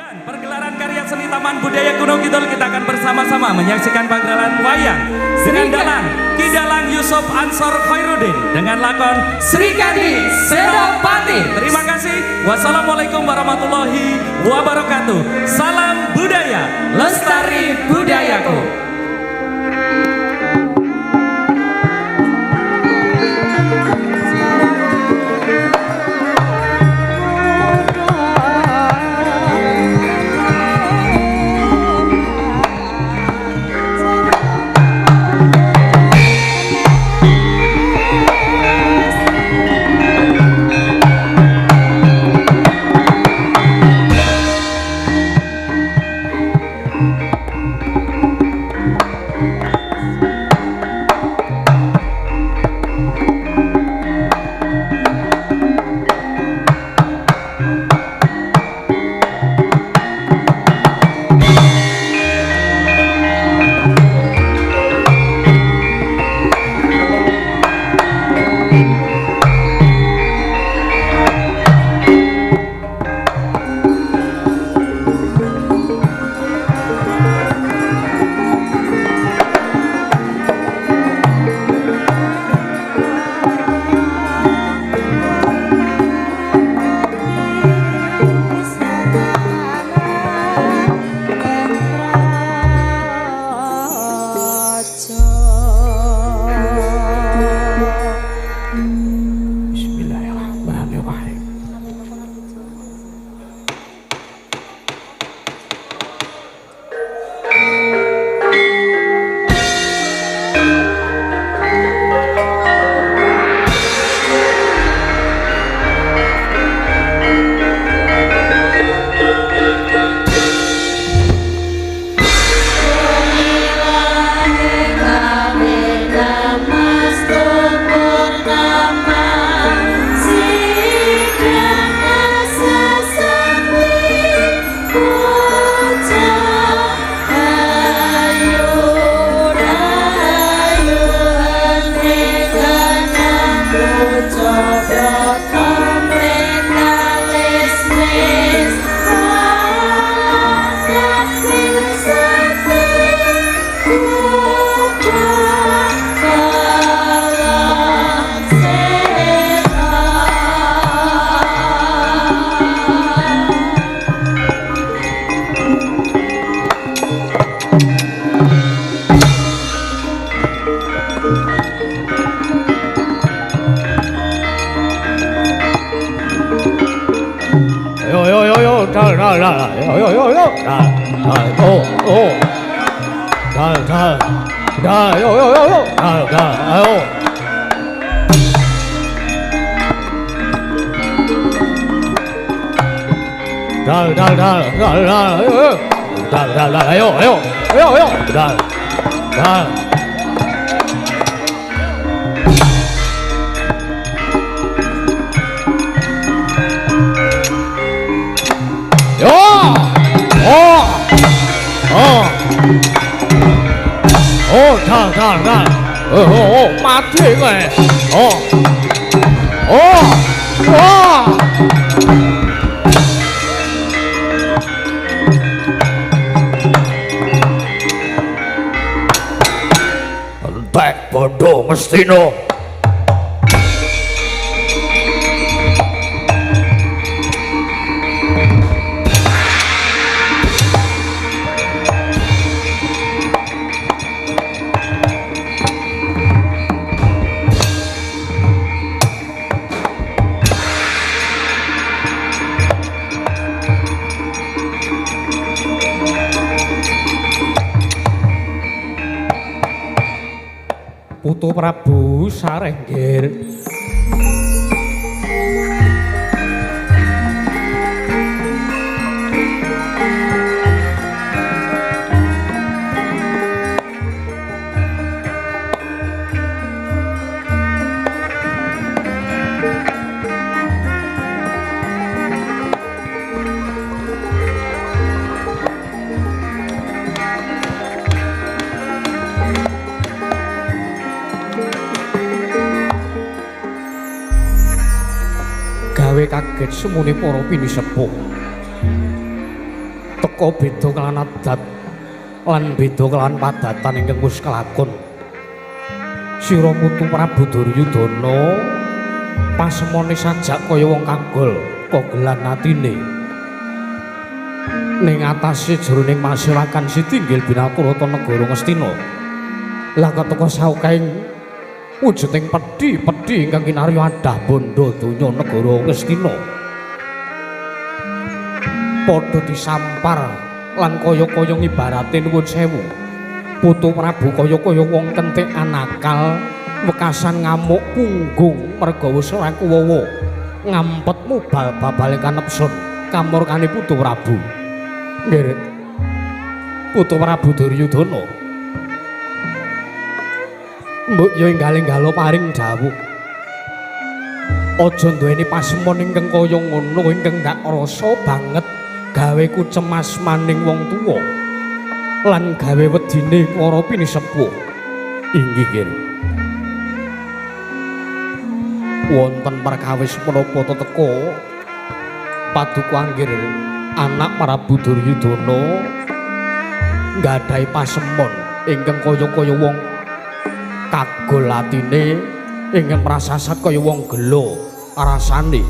Dan pergelaran karya seni Taman Budaya Gunung Kidul kita akan bersama-sama menyaksikan pagelaran wayang dengan dalang Ki Dalang Yusuf Ansor Khoirudin dengan lakon Srikandi Senopati. Terima kasih. Wassalamualaikum warahmatullahi wabarakatuh. Salam budaya, lestari budayaku. Entek bondo mestino. Putu Prabu Sarenggir. Gawe kaget semune para pinisepuh. Teka beda kelawan adat lan beda kelawan padatan ingkang wis kelakon. Sira putu Prabu Duryudana pasemone sajak kaya wong kagol kogelan atine. Ning atase jroning masyarakan sitinggil binaturata negara Ngastina. Lah keteka saukaing wujuding pedhi-pedhi ingkang kinarya adah bondo donya negara Ngastina. Padha disampar lan kaya-kaya ngibarate nuwun sewu. Putu Prabu kaya-kaya wong kentekan akal wekasan ngamuk punggung merga wis ora kuwawa ngampet mubal babale kanepsun kamurkane Putu Prabu. Nggih. Putu Prabu Duryudana. Mbok yo enggal-enggalo paring dawuh. Aja duweni pasemon ingkang kaya ngono ingkang gak rasa banget gawe ku cemas maning wong tuwa lan gawe wedine para pinisepuh. Inggih nggih. Wonten perkawis menapa teteka paduka anggir anak Prabu Duryudana nggadahi pasemon ingkang kaya-kaya wong kagol atine ingkang prasasat kaya wong gela rasane.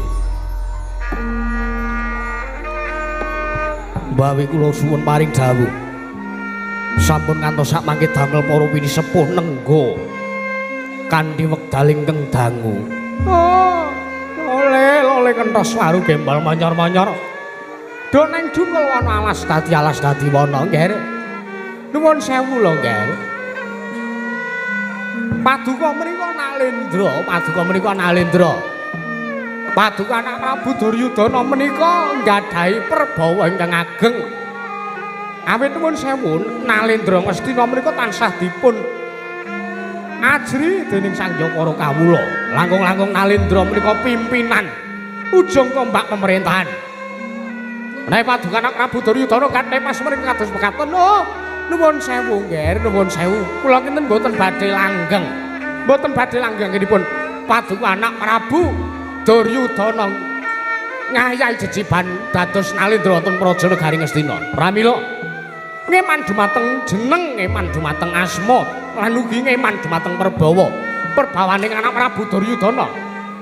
Mbawi kula suwun paring dawuh. Sampun ngantos sak mangke damel para pinisepuh nengga kanthi wekdal ingkang dangu. Oh, lole kentos waru gembal manyor-manyor. Do nang jungkel wana alas dadi wana, Nggih. Nuwun sewu lho, Nggih. Paduka menika Nalendra, paduka menika Nalendra. Paduka anak Prabu Duryudana menika nggadahi perbawa ingkang ageng. Awit nuwun sewu, Nalendra Ngastina menika tansah dipun ajri dening Sang Hyang Para Kawula. Langkung-langkung Nalendra menika pimpinan ujung tombak pemerintahan. Menawi paduka anak Prabu Duryudana kathah pasemon kados mekaten. Oh, nuwun sewu, Nggih, nuwun sewu. Kula kinten mboten badhe langgeng. Mboten badhe langgengipun paduka anak Prabu Duryudana ngayahi jejiban dados Nalendra wonten Praja Negari Ngastina. Pramila ngeman dumateng jeneng, ngeman dumateng asma, lan ugi ngeman dumateng perbawa. Perbawaning anak Prabu Duryudana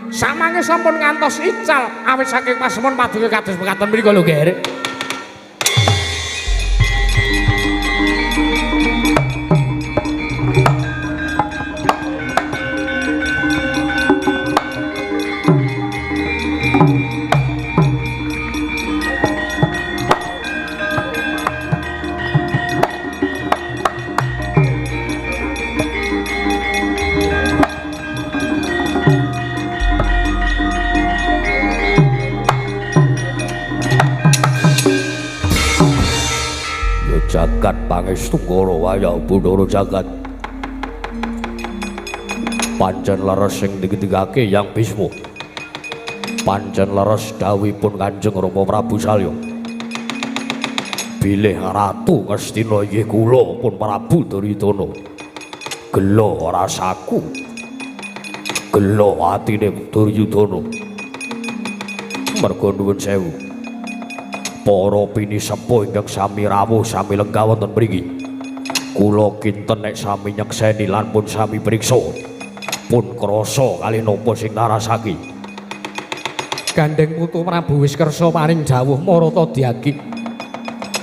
samange sampun ngantos ical awit saking pasemon paduka kados mekaten menika lho, Nggih. Jagat pangestu wayang Bathara jagat. Pancen leres sing digendikake Hyang Bisma. Pancen leres dawuhipun Kanjeng Rama Prabu Salya. Bilih Ratu Ngastina inggih kula pun Prabu Duryudana. Gela rasaku. Gela atine Duryudana. Merga nuwun sewu. Para pinisepuh ingkang sami rawuh sami lenggah wonten mriki. Kula kinten nek sami nyekseni lan pun sami priksa. Pun krasa kali napa sing narasaki. Gandeng Putu Prabu wis kersa paring dawuh marata diagi.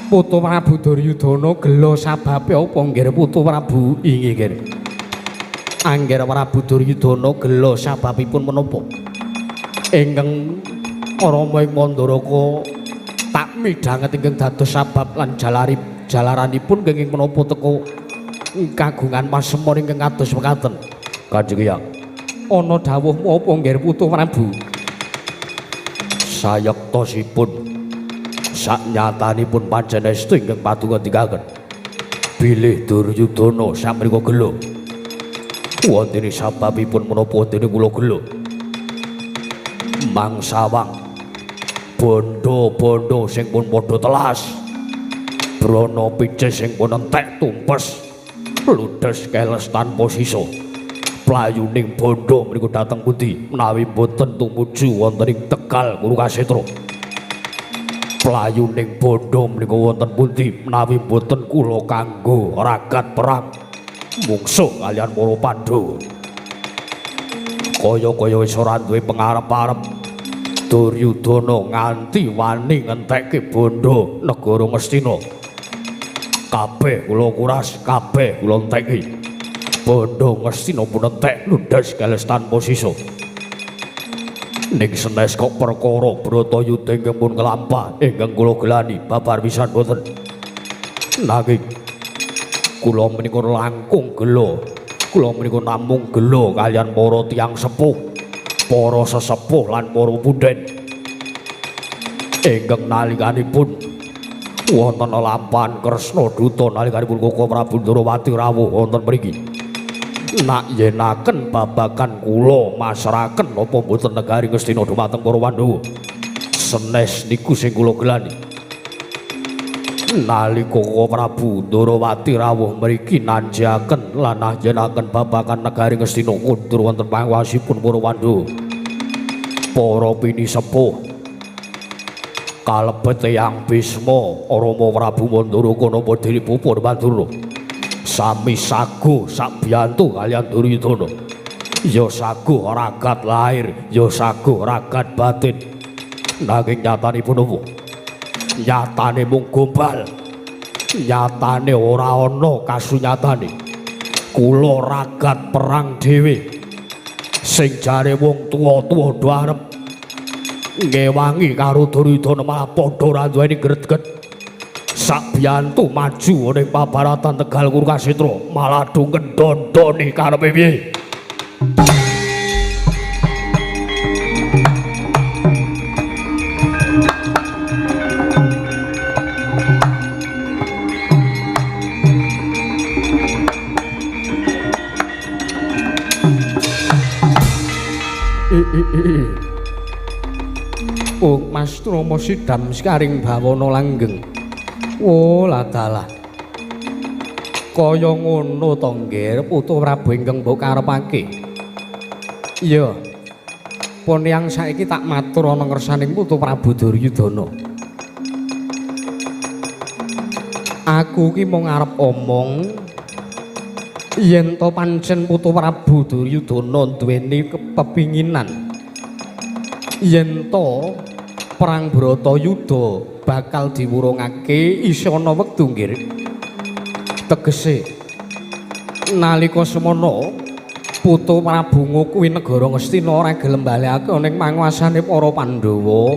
Putu Prabu Duryudana gela sababe apa nggih Putu Prabu? Inggih nggih. Angger Prabu Duryudana gela sababipun menapa? Ingkang Rama ing Mandaraka tak midhanget ingkang dados sabab lan jalaranipun kenging menapa teka kagungan pasemon ingkang kados mekaten. Kanjeng Hyang, ana dawuhmu apa nggih Putu Prabu? Sayektosipun saknyatanipun pancen estu ingkang paduka ndikaken bilih Duryudana samrika gela. Wontene sababipun menapa dene kula gela? Mangsawang bondo-bondo sing pun padha telas, brana picis sing pun entek tumpes, ludes keles tanpa sisa. Playuning bondo mriku dhateng pundi menawi boten tumuju wonten ing Tegal Kurukasetra. Playuning bondo menika wonten pundi menawi mboten kula kanggo ragat perang mungsuh kaliyan para Pandhawa. Kaya-kaya wis ora duwe pengarep-arep Duryudana nganti wani ngentekke bondo negara Ngastina. Kabeh kula kuras, kabeh kula enteki. Bondo Ngastina pun entek ludes keles tanpa sisa. Ning senes kok perkara Bratayuda ingkang pun nglampah ingkang kula gelani babar pisan boten. Nanging kula menika langkung gela. Kula menika namung gela kaliyan para tiyang sepuh, para sesepuh lan para punden. Ingkang nalikanipun wonten lampahan Kresna Duta nalikanipun Koko Prabu Ndorowati rawuh wonten mriki. Nak yenaken babagan kula masraken napa mboten negari Ngastina dumateng para Pandhawa. Senes niku sing kula gelani. Nalika Koko Prabu Ndorowati rawuh mriki nanjaken lan ajenaken babagan negari Ngastina kundur wonten panguwasipun para Pandhawa. Para pinisepuh kalebet Eyang Bisma, Rama Prabu Mandaraka napa diri pupur Madura. Sami sago sabiyantu kaliyan Duryudana. Ya sago ragat lahir, ya sago ragat batin. Nanging nyatanipun apa? Nyatane mung gombal. Nyatane ora ana kasunyatane. Kula ragat perang dhewe. Sing jare wong tuwa-tuwa do arep ngewangi karo Duryudana malah padha ora duweni greget. Sabiyantu maju ning pabaratan Tegal Kurukasetra malah do ngendondoni karepe piye. Oh, Mas Trama sidam sekaring bawana langgeng. Oh, ladalah. Kaya ngono to, Nggir, Putu Prabu ingkang mbok karepake. Iya. Pun yang saiki tak matur ana ngersaning Putu Prabu Duryudana. Aku ki mung arep omong yen to pancen Putu Prabu Duryudana duweni kepepinginan yen to perang Bratayuda bakal diwurungake isih ana wektu, Nggir. Tegese nalika semono Putu Prabu kuwi negara Ngastina ora gelem balekake ning panguasane para Pandhawa.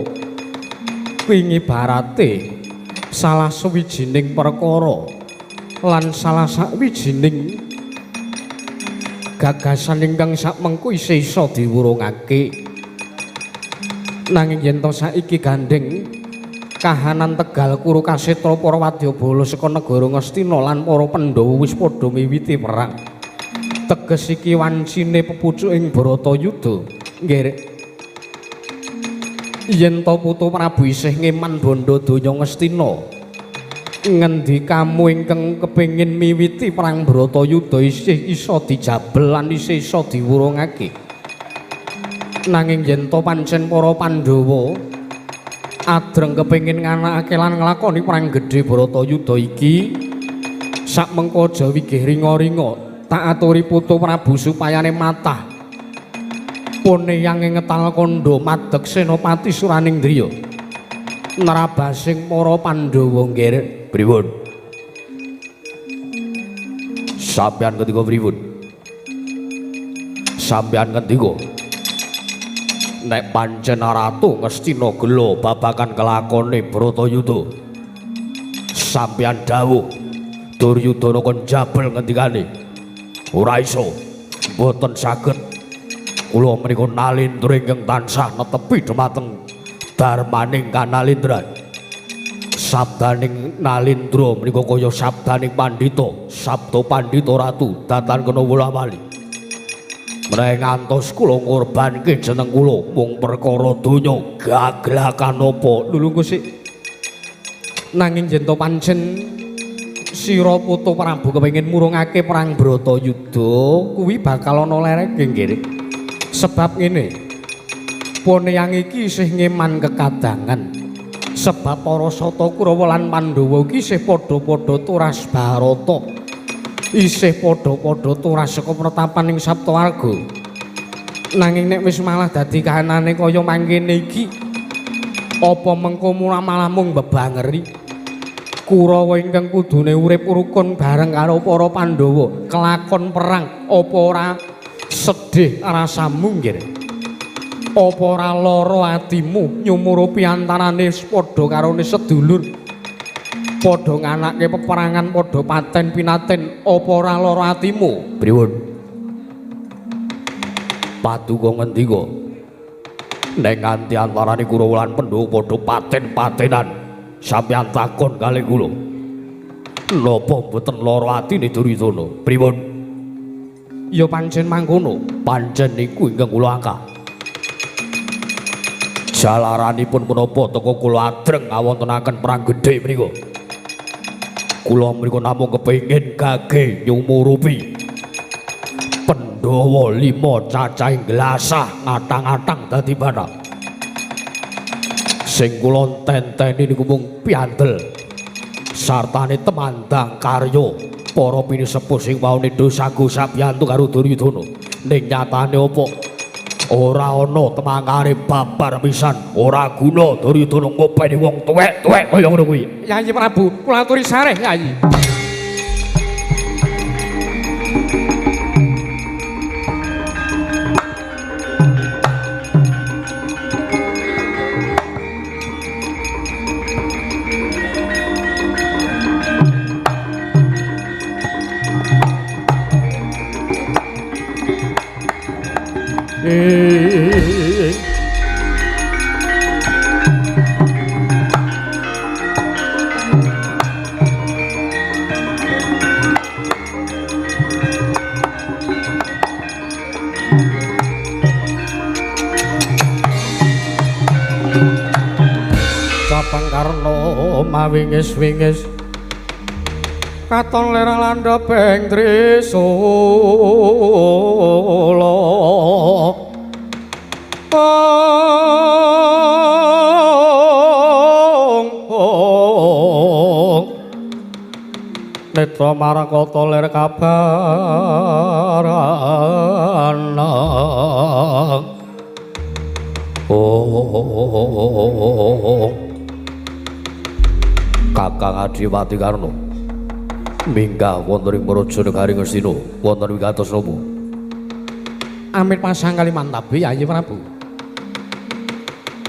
Kuwi ngibarate salah sawijining perkara lan salah sawijining gagasan ingkang sakmengku isih iso diwurungake. Nanging yen to saiki gandeng kahanan Tegal Kurukasetra para wadyabala saka negara Ngastina lan para Pandhawa wis padha miwiti perang. Teges iki wancine pepucuk ing Bratayuda, Nggir. Yen to Putu Prabu isih ngeman bondo donya Ngastina, ngendikamu ingkang kepengin miwiti perang Bratayuda isih iso dijabel lan isih iso diwurungake. Nanging yen to pancen para Pandhawa adreng kepengin nganakake lan nglakoni perang gedhe Bratayuda iki, sakmengko aja wigih ringa-ringa tak aturi Putu Prabu supayane matah pone yang ngetal kandha madeg Senopati Suranindriya nerabasing para Pandhawa. Nggir. Pripun? Sampeyan ngendika pripun? Sampeyan ngendika nek pancen ratu Ngastina gela babagan kelakone Bratayuda, sampeyan dawuh Duryudana kon jabel ngendikane. Ora iso, mboten saged. Kula menika nalindra ingkang tansah netepi dumateng darmaning kanalindran. Sabdaning nalindra menika kaya sabdaning pandhita, sabda pandhita ratu datan kena wola-wali. Menawi ngantos kula ngorbanke jeneng kula mung perkara donya gaglakan apa lho sik. Nanging yen to pancen sira Putu Prabu kepengin murungake perang Bratayuda kuwi bakal ana lereke, Nggir. Sebab ngene, pone yang iki isih ngeman kekadangan. Sebab para Sata Kurawa lan Pandhawa iki isih padha-padha turas Bharata. Isih padha-padha turas saka pretapan ing Saptawarga. Nanging nek wis malah dadi kahanane kaya mangkene iki, apa mengko malah mung bebangeri? Kurawa ingkang kudune urip rukun bareng karo para Pandhawa, kelakon perang, apa ora sedih rasamu nggih? Apa ora lara atimu nyumurupi antarane padha karone sedulur, padha nganake peperangan, padha paten pinaten, apa ora lara atimu? Pripun? Paduka ngendika, nek nganti antarane Kurawa lan Pandhawa padha paten-patenan, sampeyan takon kalih kula, napa mboten lara atine Duryudana? Pripun? Ya pancen mangkono. Pancen niku ingkang kula angkah. Jalaranipun menapa teka kula adreng ngawontenaken perang gedhe menika. Kula mriku namung kepengin gage nyumurupi Pandhawa 5 cacahing glasah ngatang-atang dadi bathang. Sing kula tenteni niku mung piandel sartane temandang karya para pinisepuh sing waune dosago sabiyantu karo Duryudana. Ning nyatane apa? Ora ana temangkare babar pisan, ora guna Duryudana ngopeni wong tuwek-tuwek kaya ngono kuwi. Yayi Prabu, kula aturi sareh Yayi. Cabang Karna mawingis-wingis katon lerang landheping trisula. Netra marakata ler kabaran. Oh, Kakang Adipati Karna minggah wonten ing Praja Negari Ngastina wonten wigatos napa? Amit pasang Kalimantabe Yayi Prabu.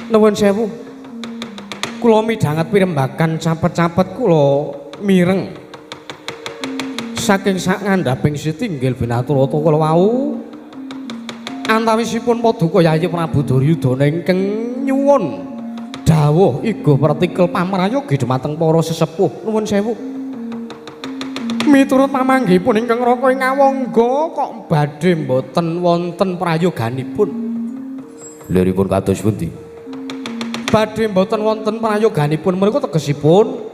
Nuwun sewu. Kula midhanget pirembagan capet-capet kula mireng saking sak ngandhaping sitinggil Binaturata kula wau antawisipun paduka Yayi Prabu Duryudana ingkang nyuwun dawuh iga pertikel pamrayogi dumateng para sesepuh. Nuwun sewu. Miturut pamanggihipun ingkang Raka ing Awangga kok badhe mboten wonten prayoganipun. Liripun kados pundi? Badhe mboten wonten prayoganipun menika tegesipun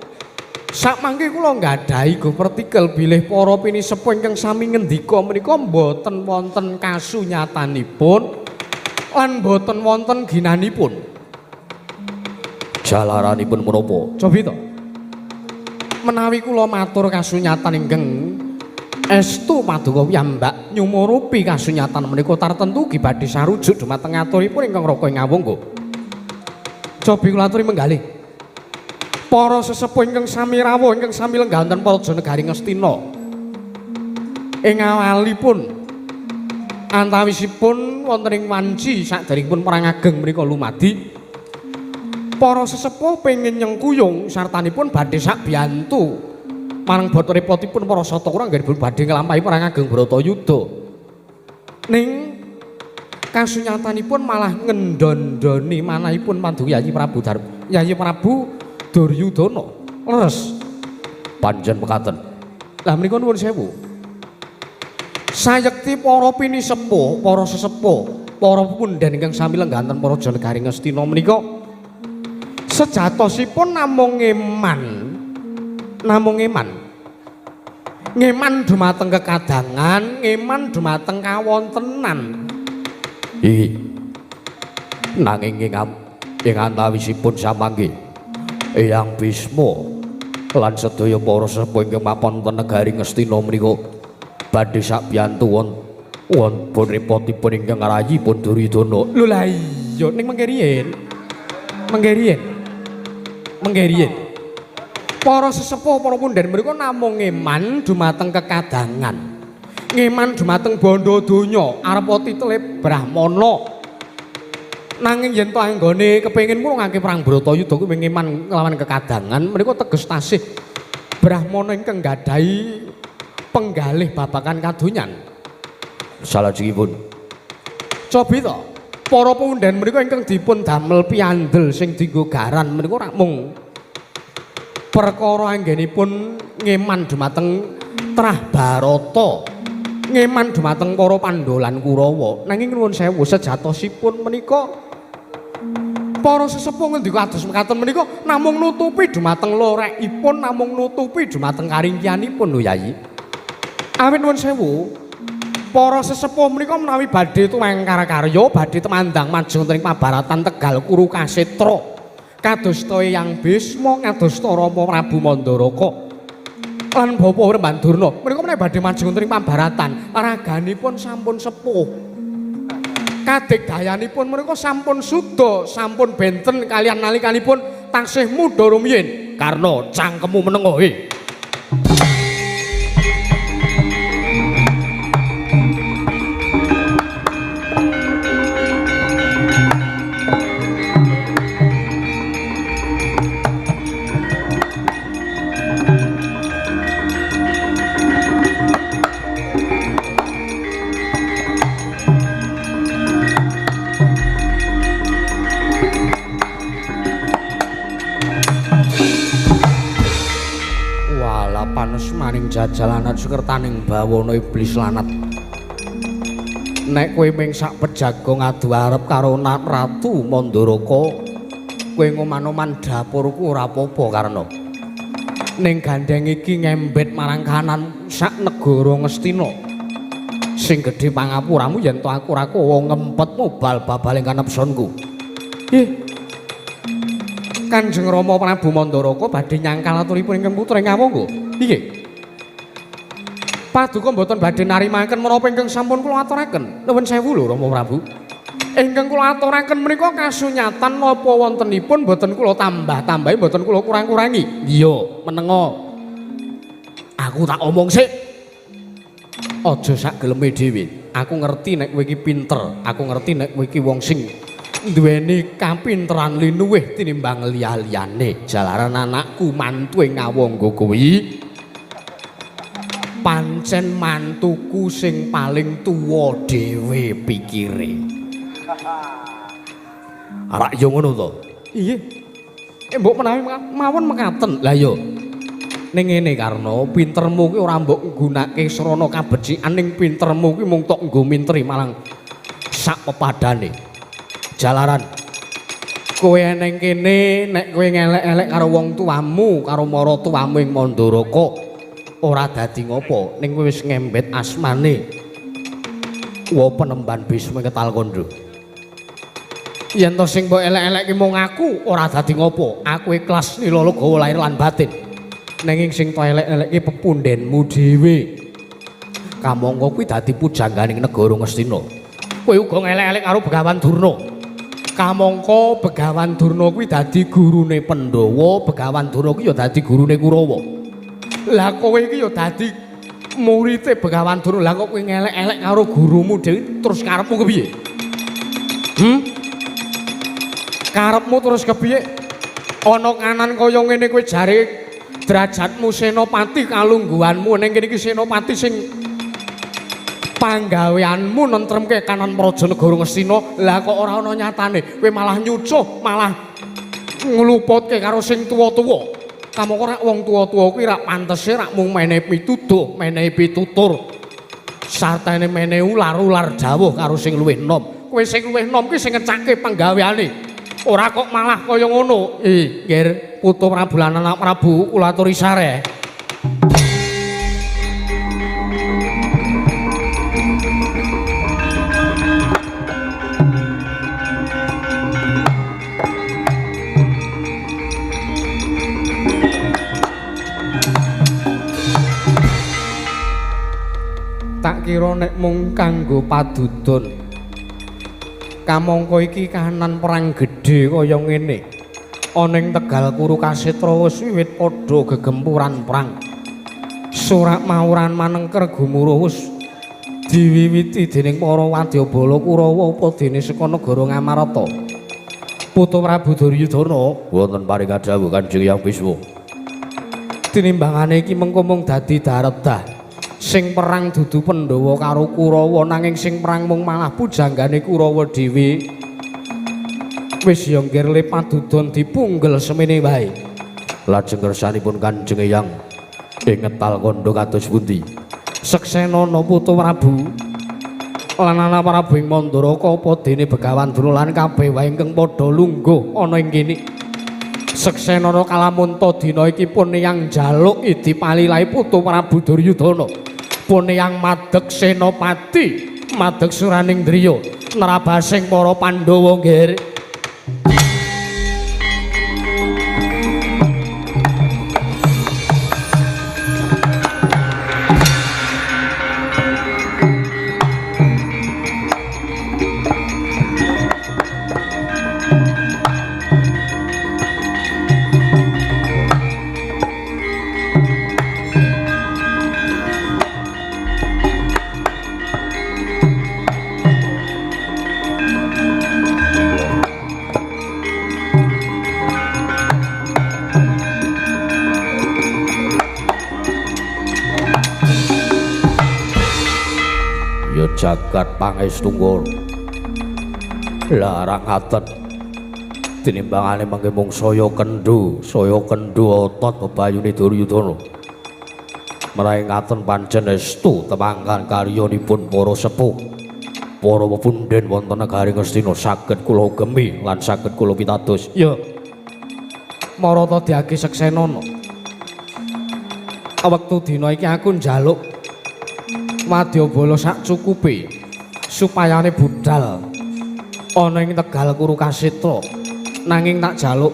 sakmangke kula nggadahi go pertikel bilih para pinisepuh ingkang sami ngendika menika mboten wonten kasunyatanipun lan mboten wonten ginanipun. Jalaranipun menapa? Cobi to. Menawi kula matur kasunyatan ingkang estu paduka piyambak nyumurupi kasunyatan menika tartentu ugi badhe sarujuk dumateng aturipun ingkang Raka ing Awangga. Cobi kula aturi menggalih. Para sesepuh ingkang sami rawuh ingkang sami lenggah wonten Praja Negari Ngastina. Ing awalipun antawisipun wonten ing wanci saderengipun perang ageng menika lumadi, para sesepuh pengin nyengkuyung sartanipun badhe sakbiyantu marang bata repotipun para sata kura anggenipun badhe nglampahi perang ageng Bharatayuda. Ning kasunyatanipun malah ngendondoni manahipun Paduka Yayi Prabu Yayi Prabu Duryudana. Leres. Pancen mekaten. Lah menika nuwun sewu. Sayekti para pinisepuh, para sesepuh, para pundhen ingkang sami lenggah wonten Praja Negari Ngastina menika sejatosipun namung ngeman. Namung ngeman. Ngeman dumateng kekadangan, ngeman dumateng kawontenan. Iki nanging ing antawisipun samangke Eyang Bisma lan sedaya para sesepuh ingkang mapan wonten negari Ngastina menika badhe sakbiyantu wonten repotipun ingkang ngrayipun Duryudana. Lho lah iya ning mengke riyin. Mengke riyin. Mengke riyin. Para sesepuh para punden menika namung ngeman dumateng kekadangan. Ngeman dumateng bondo donya arepa titele Brahmana. Nanging yen to anggone kepengin murungake perang Bratayuda kuwi ngeman nglawan kekadangan menika teges tasih Brahmana ingkang nggadahi penggalih babagan kadonyan. Salajengipun cobi to para punden menika ingkang dipun damel piandel sing dienggo garan menika ora mung perkara anggenipun ngeman dumateng Trah Barata, ngeman dumateng para Pandhawa lan Kurawa. Nanging nuwun sewu sejatosipun menika para sesepuh ngendika kados mekaten menika namung nutupi dumateng lorekipun, namung nutupi dumateng karingkianipun lho Yayi. Awit nuwun sewu, para sesepuh menika menawi badhe tumangkar karya, badhe temandang majeng wonten ing pabaratan Tegal Kuru Kasetra, kadosta Eyang Bisma, kadosta Rama Prabu Mandaraka lan Bapak Wrembandurna menika menawi badhe majeng wonten ing pabaratan, raganipun sampun sepuh. Kadigdayanipun menika sampun suda, sampun benten kalian nalikanipun taksih muda rumiyin. Karna cangkemmu menengo he. Maning jajalanat sekertaning bawana iblis lanat. Nek kowe ming sak pejago ngadu arep karo Ratu Mandaraka, kowe ngoman-oman dapurku ora apa-apa Karna. Ning gandeng iki ngembet marang kanan sak negara Ngastina. Sing gedhe pangapuramu yen to aku ora kowe ngempetmu bal babaling kanepsonku. Ih. Kanjeng Rama Prabu Mandaraka badhe nyangkal aturipun ingkang putra ing Awangga. Nggih. Paduka mboten badhe narimaken menapa ingkang sampun kula aturaken. Nuwun sewu lho Rama Prabu. Ingkang kula aturaken menika kasunyatan napa wontenipun mboten kula tambah-tambahi, mboten kula kurang-kurangi. Iya, menengo. Aku tak omong sik. Aja sak geleme dhewe. Aku ngerti nek kowe iki pinter, aku ngerti nek kowe iki wong sing duweni kapinteran linuwih tinimbang liya-liyane. Jalaran anakku mantu ing Awangga kuwi pancen mantuku sing paling tuwa dhewe pikire. Arak yo ngono to? Iya. Mbok menawi mawon mekaten. Lah yo. Ning ngene Karna, pintermu kuwi ora mbok nggunake srana kabecikan, ning pintermu kuwi mung tok nggo minteri malang sak pepadane. Jalaran kowe neng kene nek kowe ngelek-elek karo wong tuamu, karo maratuwamu ing Mandaraka ora dadi ngopo, ning kowe wis ngembet asmane wa penemban Bisma Ketal Kandha. Yen to sing mbok elek-elekke mung aku ora dadi ngopo, aku ikhlas nilolo gawa lahir lan batin. Nanging sing tok elek-elekke pepundenmu dhewe. Kamangka kuwi dadi pujangganing negara Ngastina. Kowe uga ngelek-elek karo Begawan Durna. Kamangka Begawan Durna kuwi dadi gurune Pandhawa, Begawan Durna kuwi ya dadi gurune Kurawa. Lah kowe iki ya dadi murite Begawan Durna. Lah kok kowe ngelek-elek karo gurumu dhewe terus karepmu kepiye? Karepmu terus kepiye? Ana kanan kaya ngene kowe jare derajatmu senopati kalungguhanmu ning kene iki senopati sing panggaweanmu nentremke kanan praja negara Ngastina. Lah kok ora ana nyatane, kowe malah nyucuh, malah ngluputke karo sing tuwa-tuwa. Kamangka rak wong tuwa-tuwa kuwi rak pantese rak mung menehi pituduh, menehi pitutur, sartane menehi ular-ular dawuh karo sing luwih enom. Kowe sing luwih enom kuwi sing ngecake panggaweane. Ora kok malah kaya ngono. Ih, nggih, putu Prabu lan anak Prabu kula aturi sareh. Tak kira nek mung kanggo padudon. Kamangka iki kahanan perang gedhe kaya ngene. Ana ing Tegal Kuru Kasetra wis wiwit padha gegempuran perang. Surak mauran manengker gumuruh wis diwiwiti dening para wadyabala Kurawa apa dene saka negara Ngamarta. Putu Prabu Duryudana wonten paring dawuh Kanjeng Hyang Bisma. Tinimbangane iki mengko mung dadi daredah. Sing perang dudu Pandhawa karo Kurawa, nanging sing perang mung malah pujanggane Kurawa dhewe. Wis ya nggir padudon dipunggel semene wae. Lajeng kersanipun Kanjeng Hyang ing ngetal kandha kados pundi? Seksenana Putu Prabu lan ana Prabu ing Mandaraka apa dene Begawan Durna lan kabeh wae ingkang padha lungguh ana ing kene. Seksenana kalamunta dina iki pun yang njaluk idi palilahe Putu Prabu Duryudana. Pun yang madeg senopati, madeg suraning driya, nerabasing para Pandhawa nggih. Jagat pangestunggal larang ngaten tinimbangane mangke mung saya kendhu otot bebayune Duryudana. Menawi ngaten pancen estu temangkan karyanipun para sepuh, para pepunden wonten negari Ngastina saged kula gemi lan saged kula pitados. Ya marata diage seksenana. Wektu dina iki aku njaluk wadyabala sak cukupe supayane budal ana ing Tegal Kuru Kasetra. Nanging tak jaluk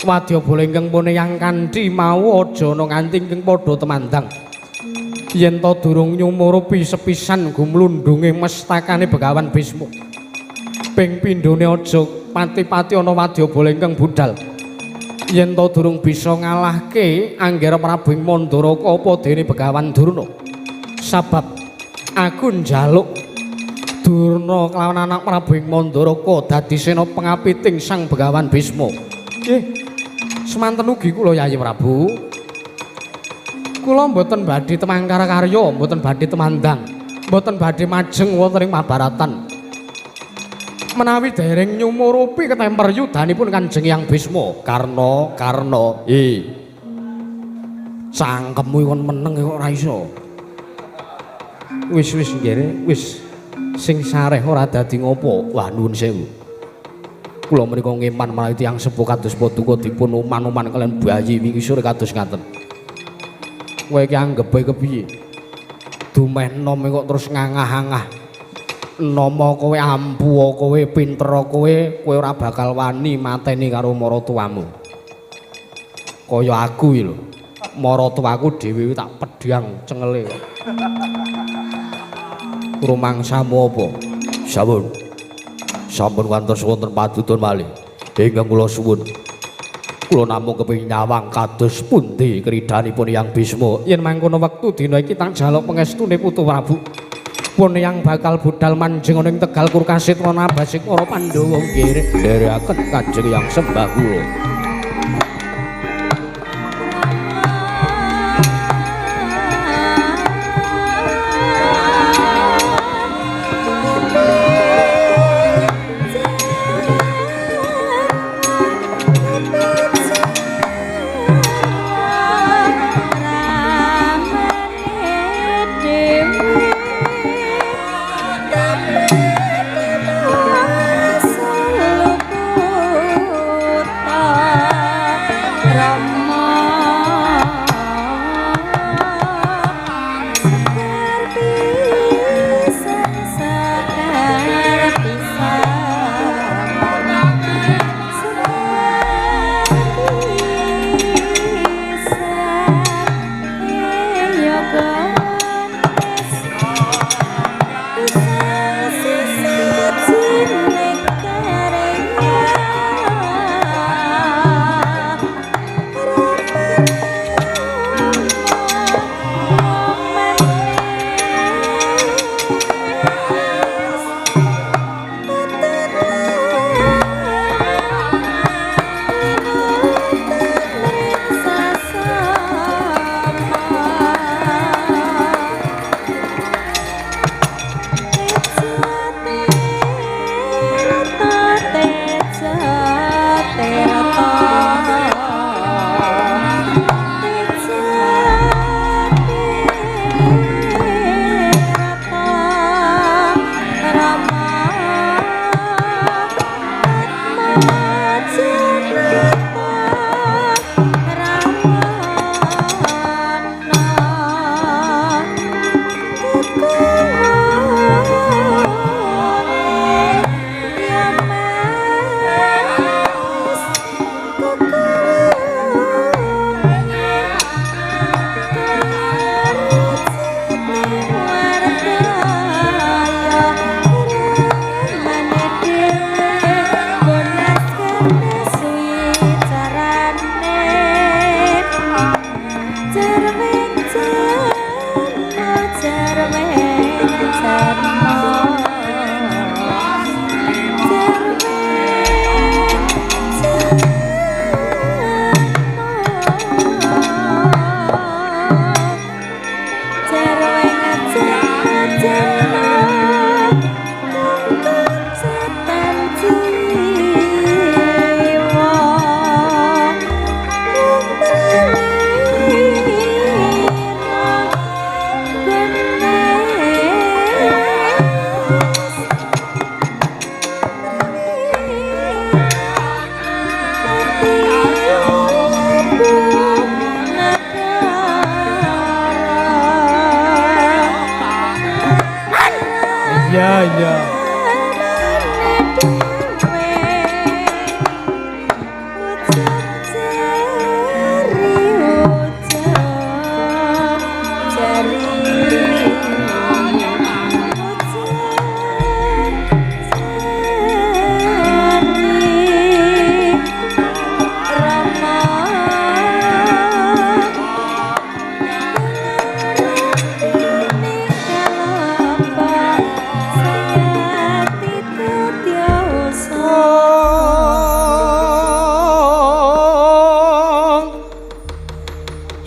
wadyabala ingkang pun yang kanthi mau aja ana nganti ingkang padha temandang. Yen ta durung nyumurupi sepisan gumlundunge mestakane Begawan Bisma. Ping pindhone aja pati-pati ana wadyabala ingkang budal. Yen ta durung bisa ngalahke Anggara Prabu ing Mandaraka apa dene Begawan Durna. Sabab aku njaluk Durna kelawan anak Prabu ing Mandaraka dadi sena pengapiting Sang Begawan Bisma. Nggih. Semanten ugi kula Yayi Prabu. Kula mboten badhe temangkar karya, mboten badhe temandang, mboten badhe majeng wonten ing Mabaratan. Menawi dereng nyumurupi ketemper yudanipun Kanjeng Hyang Bisma. Karna, Karna, cangkemmu kon meneng kok ora iso. Wis wis nggih, wis sing sareh ora dadi ngopo. Wah nuwun sewu. Kula menika ngeman menawi tiyang sepuh kados paduka dipun uman-uman kalian bayi wingi sore kados ngaten. Kowe iki anggepe kepiye? Dumeh nom kok terus ngangah-angah. Nomo kowe ampuh, kowe pinter, kowe kowe ora bakal wani mateni karo maratuwamu. Kaya aku iki lho. Maratuwaku dhewe tak pedhang cengele kok. Rumangsamu apa? Sampun. Sampun kantos wonten padudon malih. Ingkang kula suwun. Kula namung kepengin nyawang kados pundi kridanipun Hyang Bisma. Yen mangkono wektu dina iki tak jaluk pengestune Putu Prabu. Pun yang bakal budal manjing ana ing Tegal Kuru Kasetra nabasing para Pandhawa nggih. Nderekaken Kanjeng Hyang sembah kula.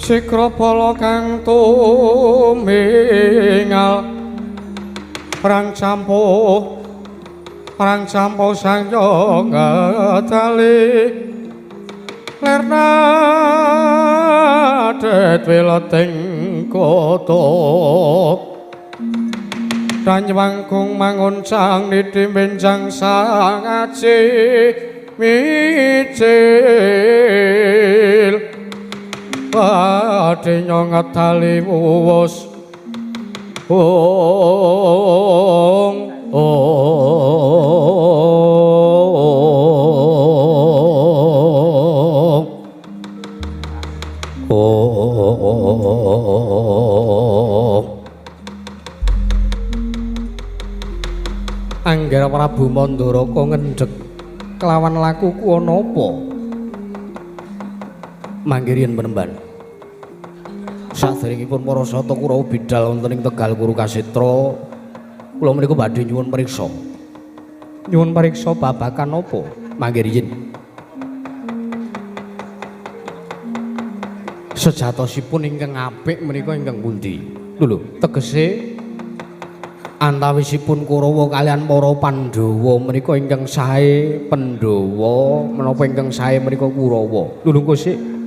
Sikrapala kang tumingal perang campuh sangya ngetali lerna det wileting kota Ranyewangkung manguncang niti benjang sang aji micil badhe ngetali wuwus ong ong ong. Angger Prabu Mandaraka ngendhek kelawan lakuku ana apa? Manggih yen penemban. Saderengipun para sata Kurawa bidal wonten ing Tegal Kuru Kasetra, kula menika badhe nyuwun priksa. Nyuwun priksa babagan apa? Mangke riyin. Sejatosipun ingkang apik menika ingkang pundi? Lho, tegese antawisipun Kurawa kalian para Pandhawa menika ingkang sae Pandhawa menapa ingkang sae menika Kurawa? Lho lho sik.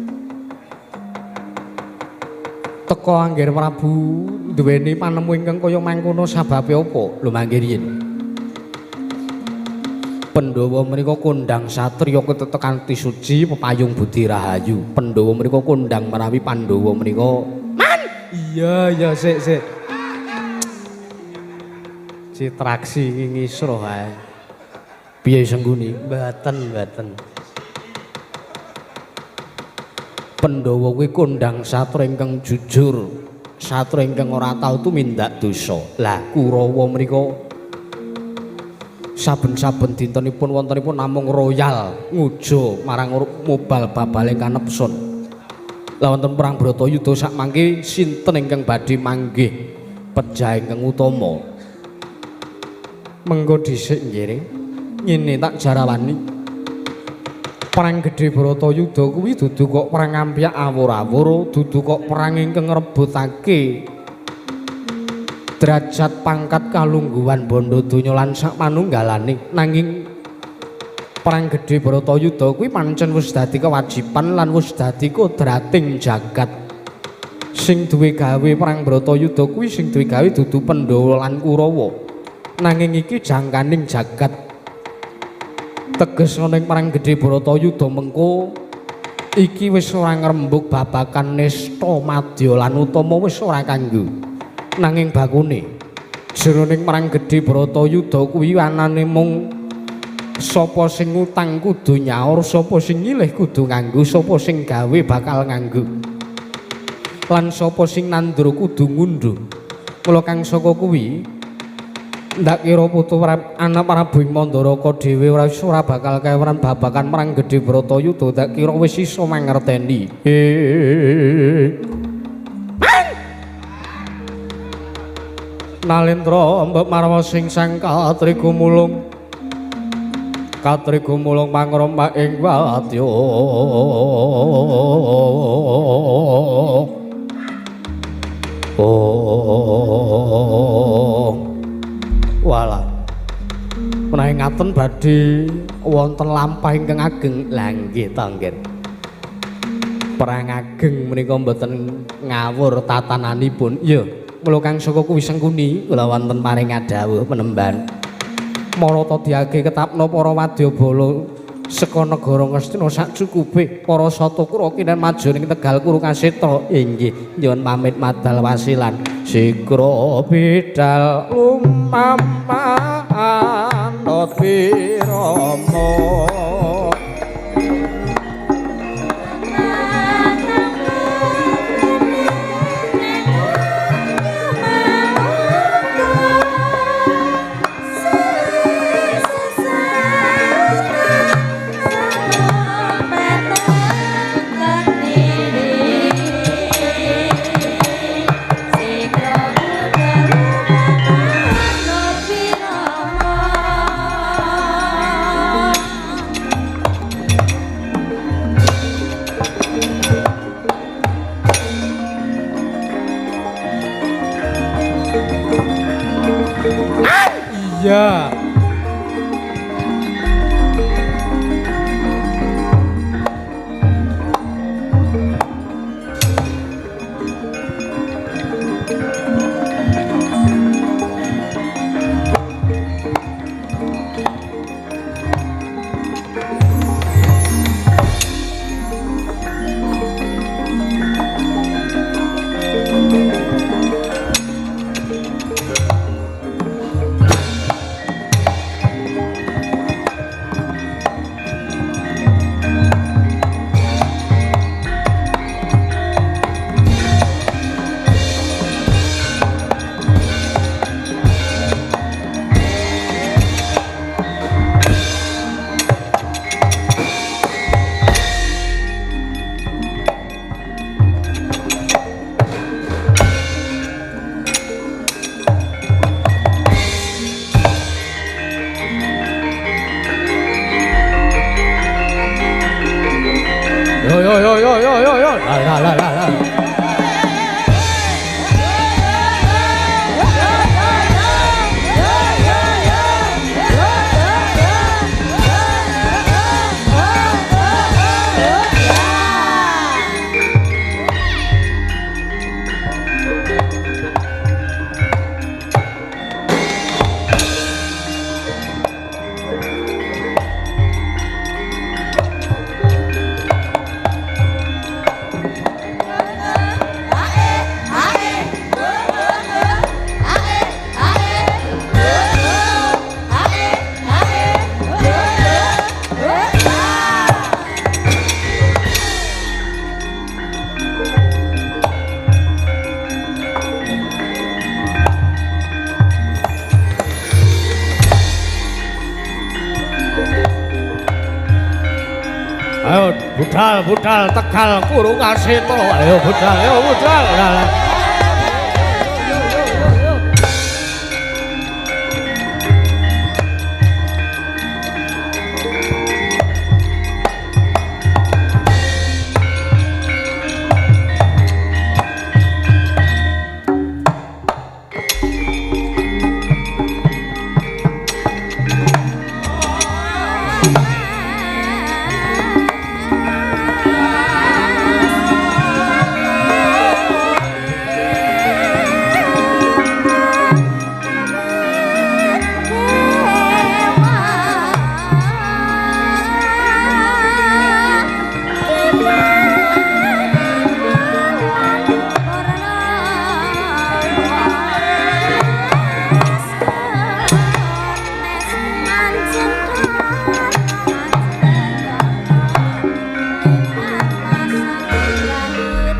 Teka Angger Prabu duweni panemu ingkang kaya mangkono sababe apa? Lho mangke riyin. Pandhawa menika kondhang satriya ketetekan suci pepayung budi rahayu. Pandhawa menika kondhang menawi Pandhawa menika man. Iya iya sik sik. Citraksi ngisroh ae. Piye sengguni? Mboten mboten. Pandhawa kuwi kondhang satriya ingkang jujur, satriya ingkang ora tau tumindak dosa. Lah Kurawa menika saben-saben dintenipun wontenipun namung royal ngujo marang mobal babale kanepsun. Lah wonten perang Bratayuda sak mangke sinten ingkang badhe manggih pejah ingkang utama? Mengko dhisik nggih. Ngene tak jarawani. Perang gedhe Bratayuda kuwi dudu kok perang ampyak awur-awur, dudu kok perang ingkang ngrebutake derajat pangkat kalungguhan bondo donya lan sak panunggalane. Nanging perang gedhe Bratayuda kuwi pancen wis dadi kewajiban lan wis dadi kodrating jagat. Sing duwe gawe perang Bratayuda kuwi sing duwe gawe dudu Pandhawa lan Kurawa. Nanging iki jangkaning jagat. Teges ana ing perang gedhe Bratayuda mengko iki wis ora ngrembug babagan nista madya lan utama wis ora kanggo. Nanging bakune jroning perang gedhe Bratayuda kuwi anane mung sapa sing ngutang kudu nyaur, sapa sing nyilih kudu nganggo, sapa sing gawe bakal nganggo, lan sapa sing nandur kudu ngundhuh. Mula kang saka kuwi ndak kira putu anak Prabu Mandaraka dhewe ora bakal kewran babagan perang gedhe Bratayuda, ndak kira wis iso mangerteni. Nalendra mbok marwa sing sang katrigumulung katrigumulung mangrompak ing wadya. Oh walah menawi ngaten badhe wonten lampah ingkang ageng. Lah nggih ta nggih. Perang ageng menika mboten ngawur tatananipun. Iya, mula kang saka kuwi Sengkuni kula wonten paring dawuh penemban. Marata diage ketapna para wadyabala saka negara Ngastina sak cukupe para sata kura kinen maju ning Tegal Kuru Kasetra. Inggih, nyuwun pamit madal wasilan. Sikra bidal lumama anut wirama. Iya. Yo yo yo yo yo yo yo. La la la la. Ayo budal budal Tegal Kurungaseta. Ayo budal, ayo budal. Lah.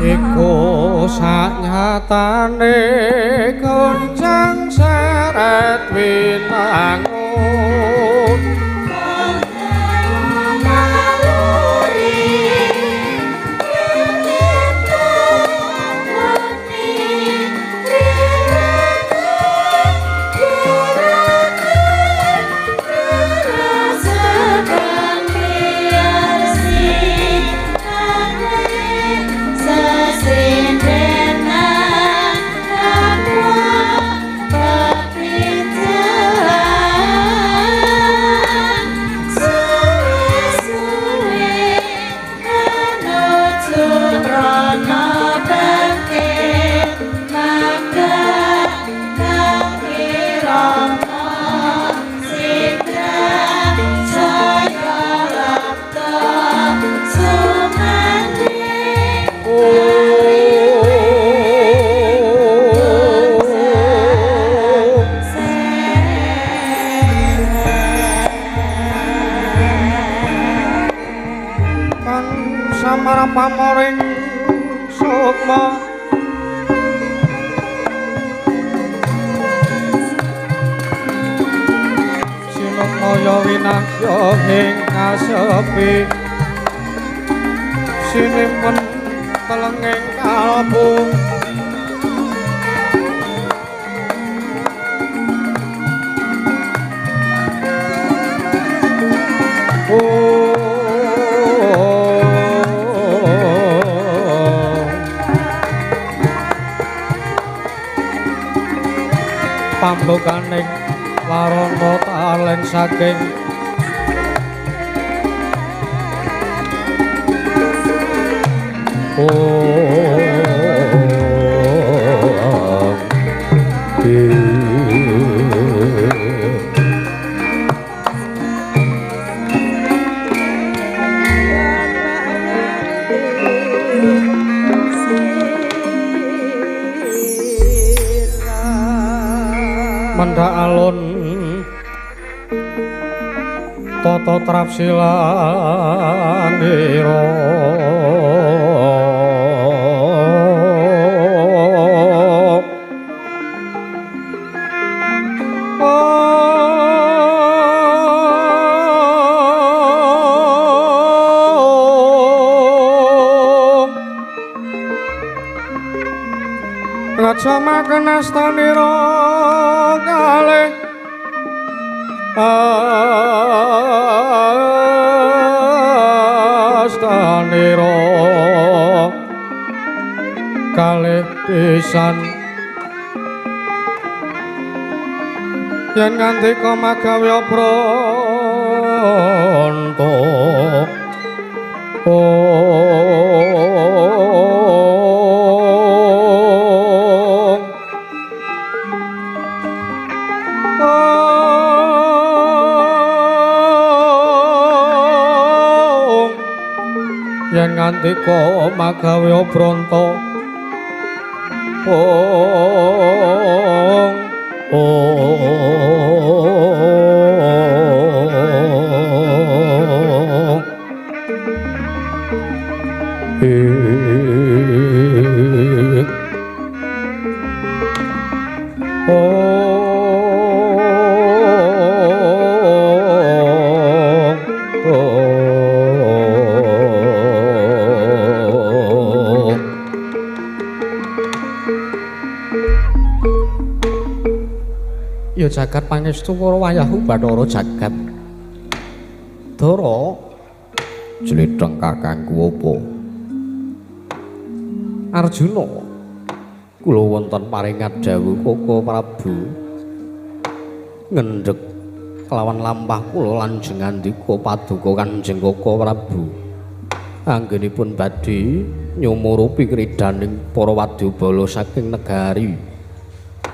Iku saknyatane goncang seret winangun. Pamoring sukma sinukmaya winasya ing kasepi sinimpen telenging kalbu. Pambukaning Warana talen saking Mendha alun tata trapsilanira Ngajamaken astanira kalih astanira kalih pisan yen ngandika magawe pronto yen ngandika magawe pronto ong ong Ya jagat pangestu para wayahu Bathara jagat. Dara jletheng kakangku apa? Arjuna kula wonten paringat dawuh Koko Prabu ngendhek kelawan lampah kula lanjeng ngandika paduka Kanjeng Koko Prabu anggenipun badhe nyumurupi kridaning para wadyabala saking negari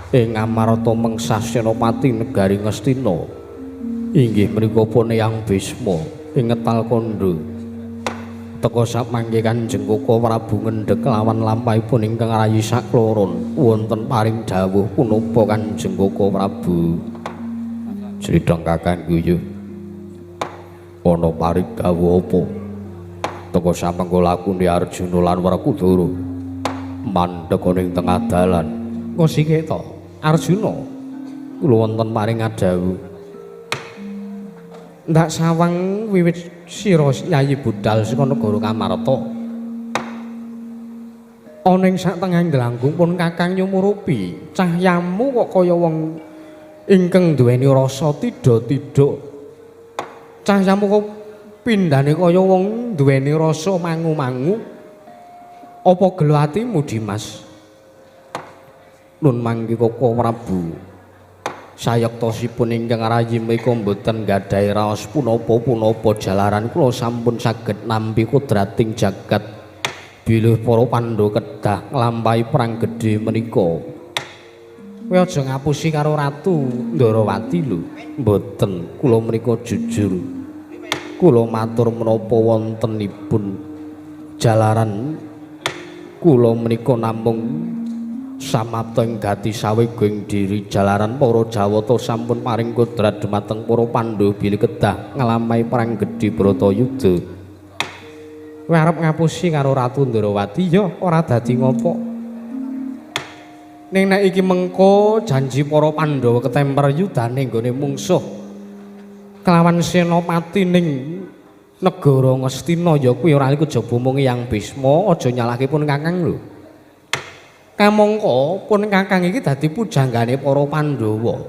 ing Amarta mengsah senopati negari Ngastina inggih mriku pun Eyang Bisma ing ngetal kandha teka samangke Kanjeng Koko Prabu ngendhek kelawan lampahipun ingkang rayi sakloron wonten paring dawuh punapa Kanjeng Koko Prabu. Jletheng kakangku yo ana paring dawuh apa? Teka samangke lakune Arjuna lan Werkudara mandhek ning tengah dalan. Ngosike to Arjuna kula wonten paring dawuh ndak sawang wiwit sira Yayi budal saka negara Kamarta ana ing sak tengahing glanggung pun kakang nyumurupi cahyamu kok kaya wong ingkang duweni rasa tidha-tidha cahyamu kok pindhane kaya wong duweni rasa mangu-mangu apa gelo atimu Dimas? Nun mangke Koko Prabu sayektosipun ingkang rayi menika mboten gadhahi raos punapa-punapa jalaran kula sampun saged nampi kodrating jagat bilih para Pandhawa kedah nglampahi perang gedhe menika. Kowe aja ngapusi karo Ratu Ndorowati lho. Mboten, kula menika jujur. Kula matur menapa wontenipun jalaran kula menika namung samapta ing gati sawega ing diri jalaran para Jawata sampun paring kodrat dumateng para Pandhawa bilih kedah nglampahi perang gedhe Bratayuda. Kowe arep ngapusi karo Ratu Ndorowati ya ora dadi ngopo. Ning nek iki mengko janji para Pandhawa ketemper yudane nggone mungsuh kelawan senopati ning negara Ngastina ya kuwi ora iku kejaba mung Eyang Bisma aja nyalahke pun kakang lho. Kamangka pun kakang iki dadi pujanggane para Pandhawa.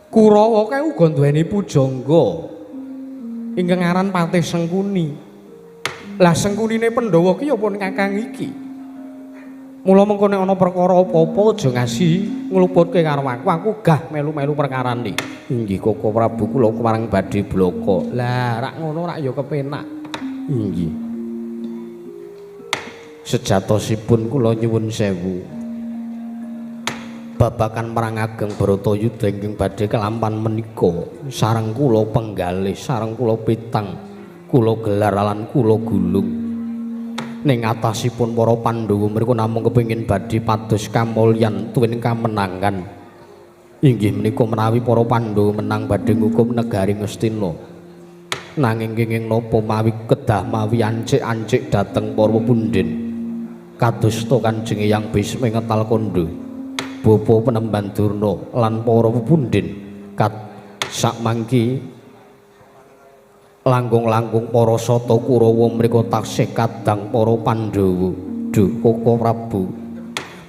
Kurawa kae uga duweni pujangga ingkang aran Patih Sengkuni. Lah Sengkunine Pandhawa ki ya pun kakang iki. Mula mengko nek ana perkara apa-apa aja ngasi ngluputke karo aku, aku gah melu-melu perkarane. Inggih Koko Prabu, kula kepareng badhe blaka. Lah rak ngono rak ya kepenak. Inggih. Sejatosipun kula nyuwun sewu. Babakan perang ageng Bharatayuda ingkang badhe kelampan menika sareng kula penggalih, sareng kula pitang, kula gelar lan kula gulung. Ning atasipun para Pandhawa mriku namung kepengin badhe pados kamulyan tuwin kamenangan. Inggih menika menawi para Pandhawa menang badhe ngukum negari Ngastina. Nanging kenging napa mawi kedah mawi ancik-ancik dhateng para pepundhen. Kadosta Kanjeng Eyang Bisma ngetal kandha Bapa Penemban Durna lan para pepundhen kat sakmangki langkung-langkung para sata Kurawa mriku taksih kadang para Pandhawa. Duh Koko Prabu,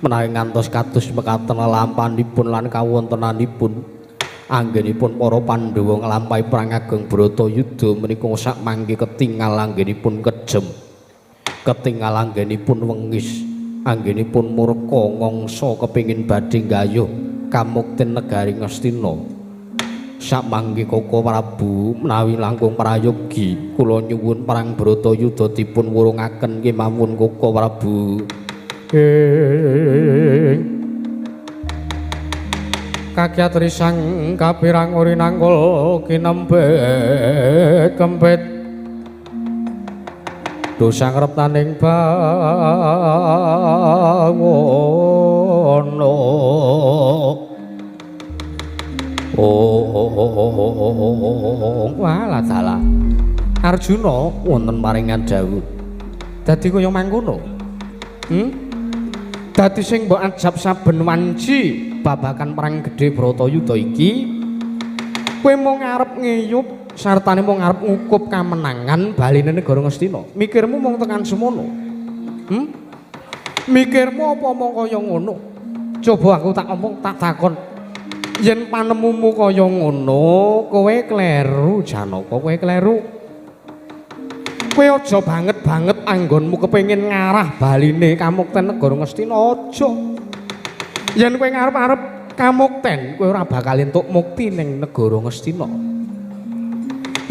menawi ngantos kados mekaten lelampanipun lan kawontenanipun anggenipun para Pandhawa nglampahi perang ageng Bharatayuda menika sakmangke ketingal anggenipun kejem, ketingal anggenipun wengis, anggenipun murka ngongso kepingin badhe nggayuh kamukten negari Ngastina. Sakmangke Koko Prabu menawi langkung prayogi kula nyuwun perang Bharatayuda dipun wurungaken kemawon Koko Prabu. Kakyatri sang kapirang urinangkul kinempet kempet dosa ngreptaning bawono. Oh, walah dalah. Arjuna wonten paringan dawuh. Dadi kaya mangkono. Dadi sing mbok ajab saben wanci babakan perang gedhe Bharatayuda iki, kowe mung arep ngiyup sartane mung arep ngukup kamenangan baline negara Ngastina. Mikirmu mung tekan semono. Mikirmu apa mung kaya ngono? Coba aku tak omong, tak takon. Yen panemumu kaya ngono, kowe kleru Janaka, kowe kleru. Kowe aja banget-banget anggonmu kepengin ngarah baline kamukten negara Ngastina, aja. Yen kowe ngarep-arep kamukten, kowe ora bakal entuk mukti ning negara Ngastina.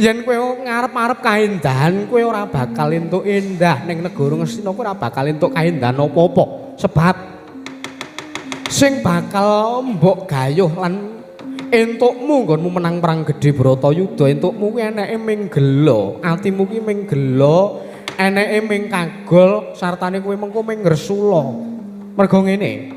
Yen kowe ngarep-arep kaendahan, kowe ora bakal entuk endah ning negara Ngastina, kowe ora bakal entuk kaendahan apa-apa. Sebab sing bakal mbok gayuh lan entukmu nggonmu menang perang gedhe Bharatayuda, entukmu kuwi eneke ming gela, atimu kuwi ming gela, eneke ming kagol, sartane kowe mengko ming ngresula. Mergo ngene,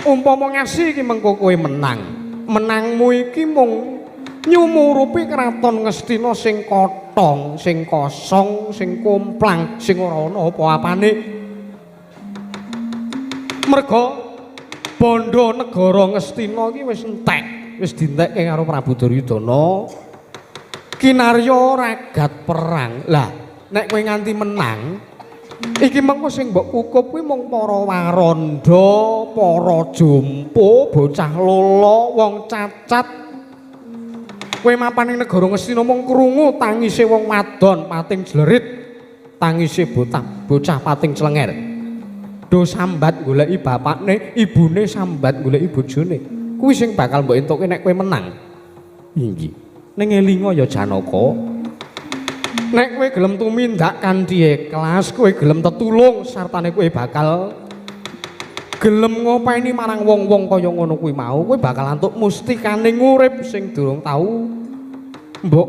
umpama ngasi iki mengko kowe menang, menangmu iki mung nyumurupi kraton Ngastina sing kotong, sing kosong, sing komplang, sing ora ana apa-apane. Mergo bondo negara Ngastina iki wis entek, wis dientekke karo Prabu Duryudana. Kinarya ragat perang. Lah, nek kowe nganti menang, iki mengko sing mbok kukup kuwi mung para waranda, para jompo, bocah lolo, wong cacat. Kowe mapan ning negara Ngastina mung krungu tangise wong wadon pating jlerit, tangise bocah pating clenger. Do sambat goleki bapakne, ibune sambat goleki bojone. Kuwi sing bakal mbok entuke nek kowe menang. Inggih. Ning elinga ya Janaka. Nek kowe gelem tumindak kanthi ikhlas, kowe gelem tetulung sartane kowe bakal gelem ngopeni marang wong-wong kaya ngono kuwi mau, kowe bakal antuk mustikaning urip sing durung tau mbok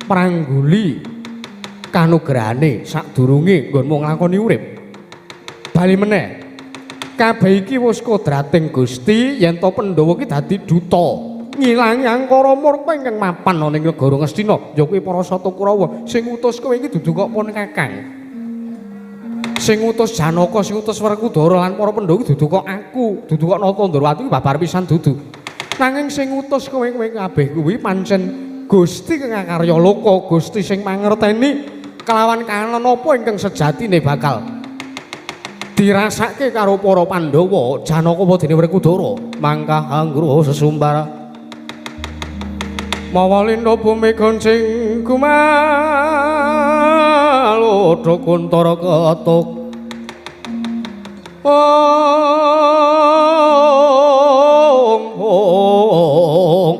prangguli kanugrahane sadurunge nggonmu nglakoni urip. Bali meneh, kabeh iki wis kodrating Gusti yen to Pandhawa iki dadi duta ngilangi angkara murka ingkang mapan ana ing negara Ngastina, ya kuwi para Sata Kurawa. Sing ngutus kowe iki dudu kok pun Kakang. Sing ngutus Janaka, sing ngutus Werkudara lan para Pandhawa iki dudu kok aku, dudu kok Nata Ndrawati babar pisan dudu. Nanging sing ngutus kowe kowe kabeh kuwi pancen Gusti kang akarya loka, Gusti sing mangerteni kelawan kahanan apa ingkang sejatine bakal dirasake karo para Pandhawa, Janaka apa dene Werkudara. Mangkah anggroho sesumbara mawa lindha bumi goncing gumalodha kuntara ketuk. Ong ong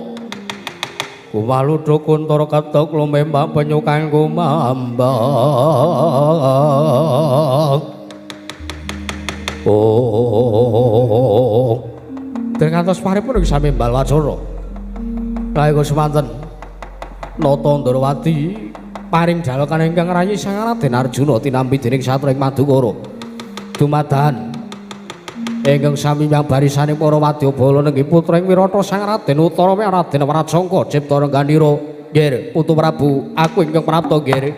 Kumaludra kuntara ketok lumembak penyukan kumambang. Oh. Den ngantos paripun iki sami mbal wacana. Nalika semanten Nata Ndrawati paring jalokan ingkang rayi Sang Raden Arjuna tinampi dening satra ing Madukara. Dumadahan ingkang sami nyang barisane para wadyabala nenggih putra ing Wirata Sang Raden Utara Raden Wrajangka Cipta Rengganira. Nggih, Putu Prabu, aku ingkang prapta nggih.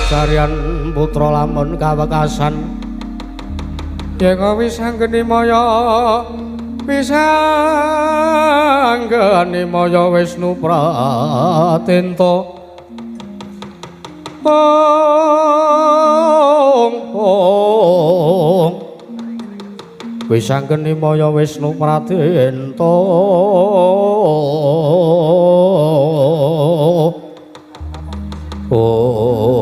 Kajarian putra lamun kawekasan yen wis anggeni maya wis anggeni maya Wisnu Pratenta. Ong ong wis anggeni maya Wisnu Pratenta. Oh.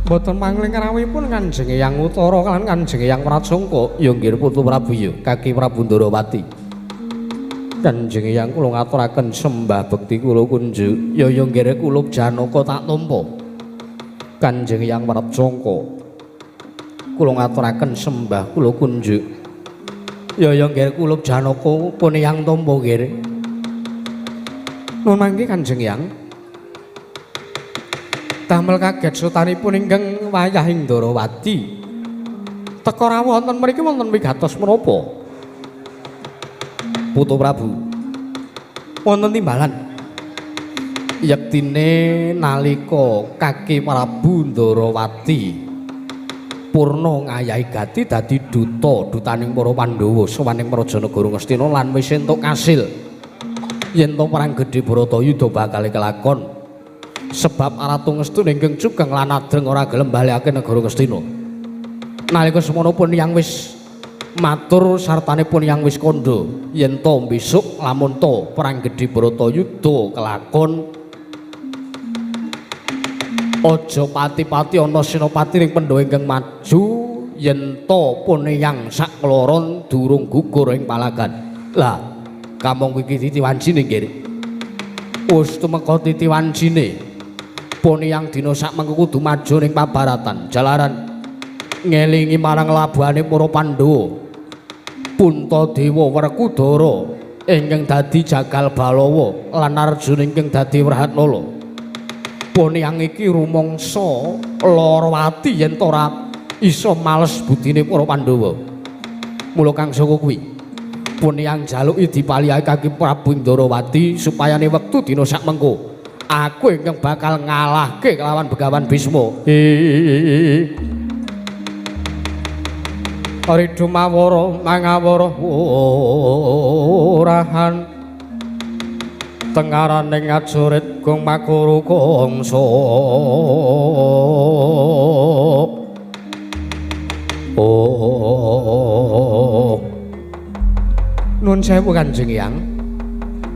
Mboten mangling rawuhipun Kanjeng Hyang Utara lan Kanjeng Hyang Wrajangka. Ya nggih Putu Prabu ya, Kaki Prabu Ndrawati. Kanjeng Hyang kula ngaturaken sembah bekti kula kunjuk. Ya ya nggih kula Janaka tak tampa. Kanjeng Hyang Wrajangka kula ngaturaken sembah kula kunjuk. Ya ya nggih kula Janaka pun Hyang tampa nggih. Nun mangke Kanjeng Hyang. Damel kaget sutanipun ingkang wayah ing Ndrawati. Teka rawuh wonten mriki wonten wigatos menapa? Putu Prabu. Wonten timbalan. Yektine nalika Kaki Prabu Ndrawati purna ngayahi gati dadi duta dutaning para Pandhawa sowan ing Praja Negara Ngastina lan wis entuk kasil yen to perang gedhe Bharatayuda bakal kelakon. Sebab Ratu Ngastina ingkang cugeng lan adreng ora gelem balekake negara Ngastina. Nalika semono pun yang wis matur sartane pun yang wis kandha yen to besok lamun to perang gedhe Bharatayuda kelakon aja pati-pati ana senopati ring Pandhawa ingkang maju yen to pun yang sakloron durung gugur ing palagan. Lah kamangka iki titi wancine nggih. Wis tumeka titi wancine. Pun yang dina sak mengko kudu maju ning pabaratan jalaran ngelingi marang labuhane para Pandhawa. Puntadewa Werkudara ingkang dadi Jagal Balawa lan Arjuna ingkang dadi Wrahatnala. Pun yang iki rumangsa lara ati yen ora iso males budine para Pandhawa. Mula kang saka kuwi pun yang jaluki dipalihake Kaki Prabu Ndrawati supayane wektu dina sak mengko aku ingkang bakal ngalahke kelawan Begawan Bisma. Ridho mawara mangawara orahan tengaraning ajurit gong makuru kongso. Oh. Nun sewu Kanjeng Hyang.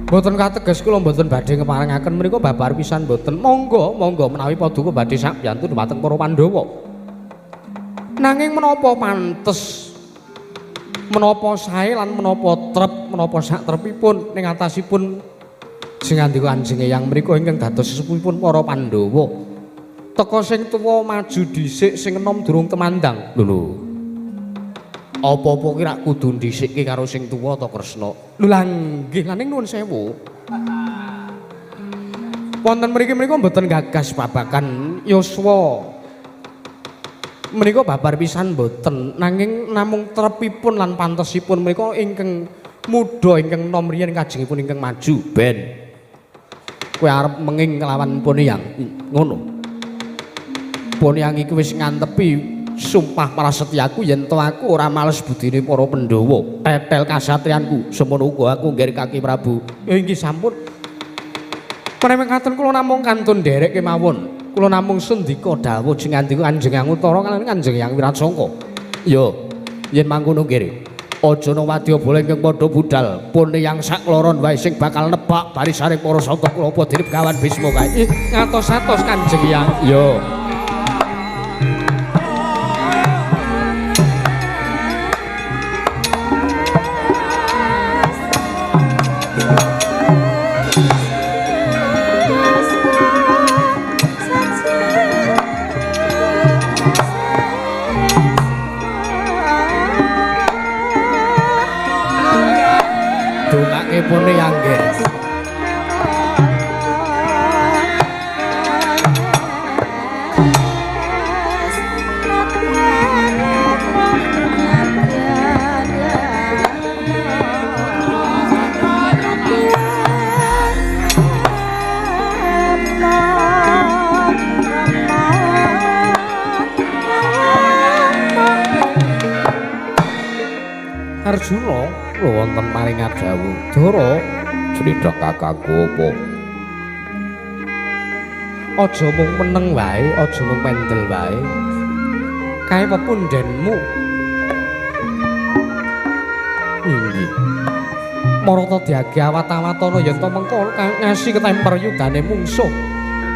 Mboten kateges kula mboten badhe ngeparengaken menika babar pisan mboten. Monggo, monggo menawi paduka badhe sakbiyantu dhumateng para Pandhawa. Nanging menapa pantes Menapa sae lan menapa trep, menapa sak trepipun ning atasipun sing ngandika Kanjeng Eyang mriku ingkang dados sesepuhipun para Pandhawa. Teka sing tuwa maju dhisik, sing enom durung temandang. Lho lho. Apa-apa ki rak kudu ndhisikke karo sing tuwa to Kresna. Lho lah nggih, lah ning nuwun sewu. Wonten mriki menika mboten gagas babagan yuswa. Menika babar pisan mboten, nanging namung trepipun lan pantesipun menika ingkang muda ingkang nom riyen kajengipun ingkang maju. Ben. Kowe arep menging kelawan Pun Eyang. Ngono. Pun Eyang iki wis ngantepi sumpah prasetyaku yen to aku ora males budine para Pandhawa. Tetel kasatriyanku, semono uga aku ngger Kaki Prabu. Inggih sampun. Menawi mekaten kula namung kantun nderek kemawon. Kula namung sendika dawuh sing ngandika Kanjeng Hyang Utara kaliyan Kanjeng Hyang Wiratsangka. Ya, yen mangkono nggih. Aja ana wadyabala ingkang padha budhal. Pun Eyang sakloron wae sing bakal nebak barisaning para santa kula apa dene Begawan Bisma kae. Ngatos-atos Kanjeng Hyang. Ya. Dongake Pun Eyang nggih. Arjuna lho wonten paring dawuh. Dara, slendhang kakangku apa? Aja mung meneng wae, aja mung pendel wae. Kae pepundhenmu. Inggih. Marata diage awat-awatana yen to mengko ngasi ketemper yudane mungsuh.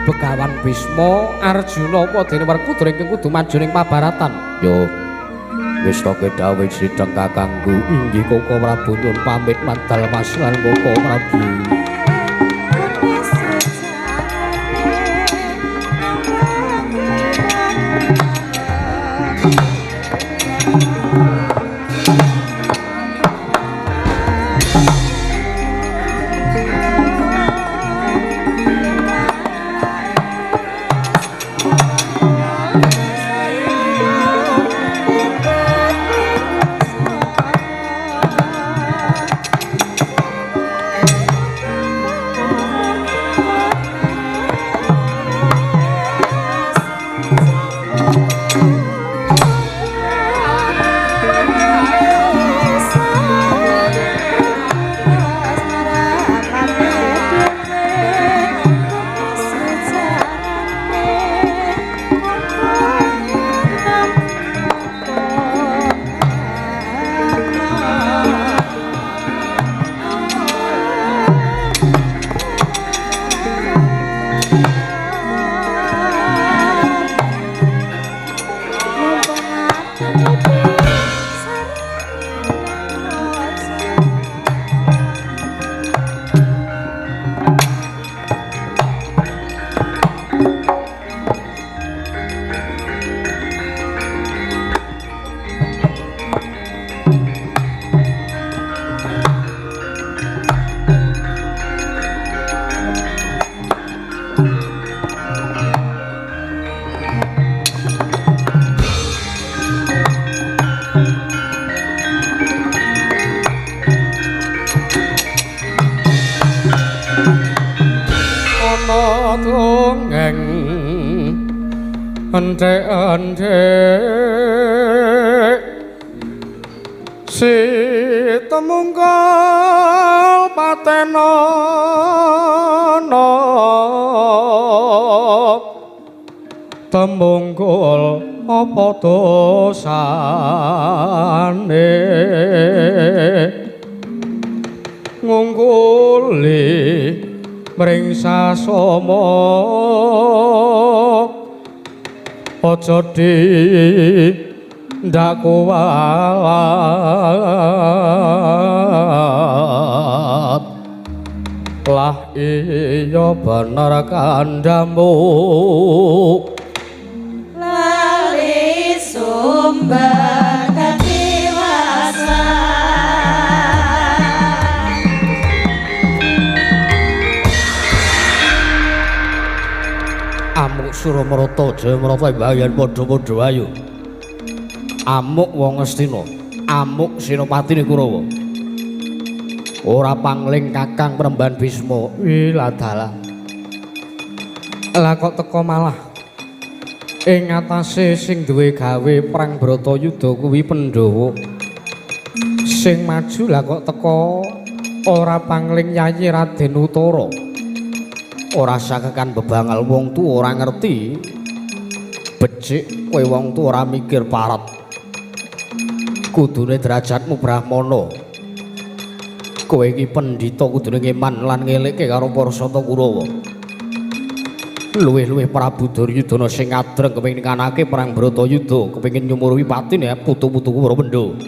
Begawan Bisma, Arjuna apa dene Werkudara ingkang kudu maju ning pabaratan. Yo. Wis to kedhawuh sidheng kakangku. Inggih Koko Prabu nyuwun pamit madal Mas lan Koko Prabu. Endhek-endhek si temungkal patenana temungkul apa dosane ngungkuli mring sasama aja di ndak kuwalat. Iya bener kandhamu. Lali sumber ketiwasan. Amuk Suramarata Jayamarata mbayan padha-padha ayo. Amuk wong Ngastina, amuk Senopatine Kurawa. Ora pangling Kakang Premban Bisma. Ih ladalah. Lah kok teka malah ing atase sing duwe gawe perang Bratayuda kuwi Pandhawa. Sing maju lah kok teka ora pangling Yayi Raden Utara. Ora sakekan bebangal wong tuwa ora ngerti. Becik kowe wong tuwa ora mikir parat. Kudune derajatmu brahmana. Kowe iki pendhita kudune ngeman lan ngelekke karo para sata Kurawa. Luwih-luwih Prabu Duryudana sing adreng kepengin kanake perang Bratayuda, kepengin nyumuruhi patine putu-putuku para Pandhawa.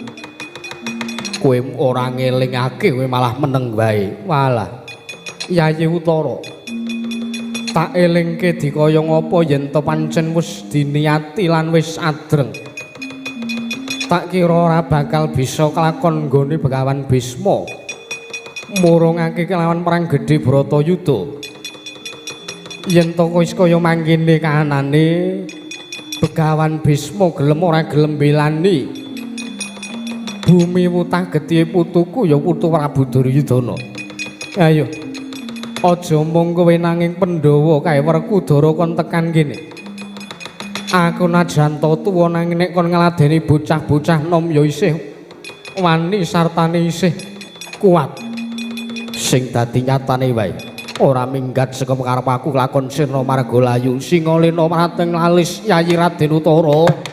Kowe ora ngelingake, kowe malah meneng wae. Walah. Yayi Utara. Tak elingke dikaya ngapa yen to pancen wis diniati lan wis adreng. Tak kira ora bakal bisa kelakon nggone Begawan Bisma. Murungake kelawan perang gedhe Bratayuda. Yen to wis kaya mangkene kahanane Begawan Bisma gelem ora gelem belani bumi wutah getih putuku ya putu Prabu Duryudana. Ayo aja mung kowe nanging Pandhawa kae Werkudara kon tekan kene. Aku najan to tuwa nanging nek kon ngladeni bocah-bocah nom ya isih wani sartane isih kuat. Sing dadi nyatane wae ora minggat saka karep aku lakon sirna marga layu singalena mateng lalis Yayi Raden Utara.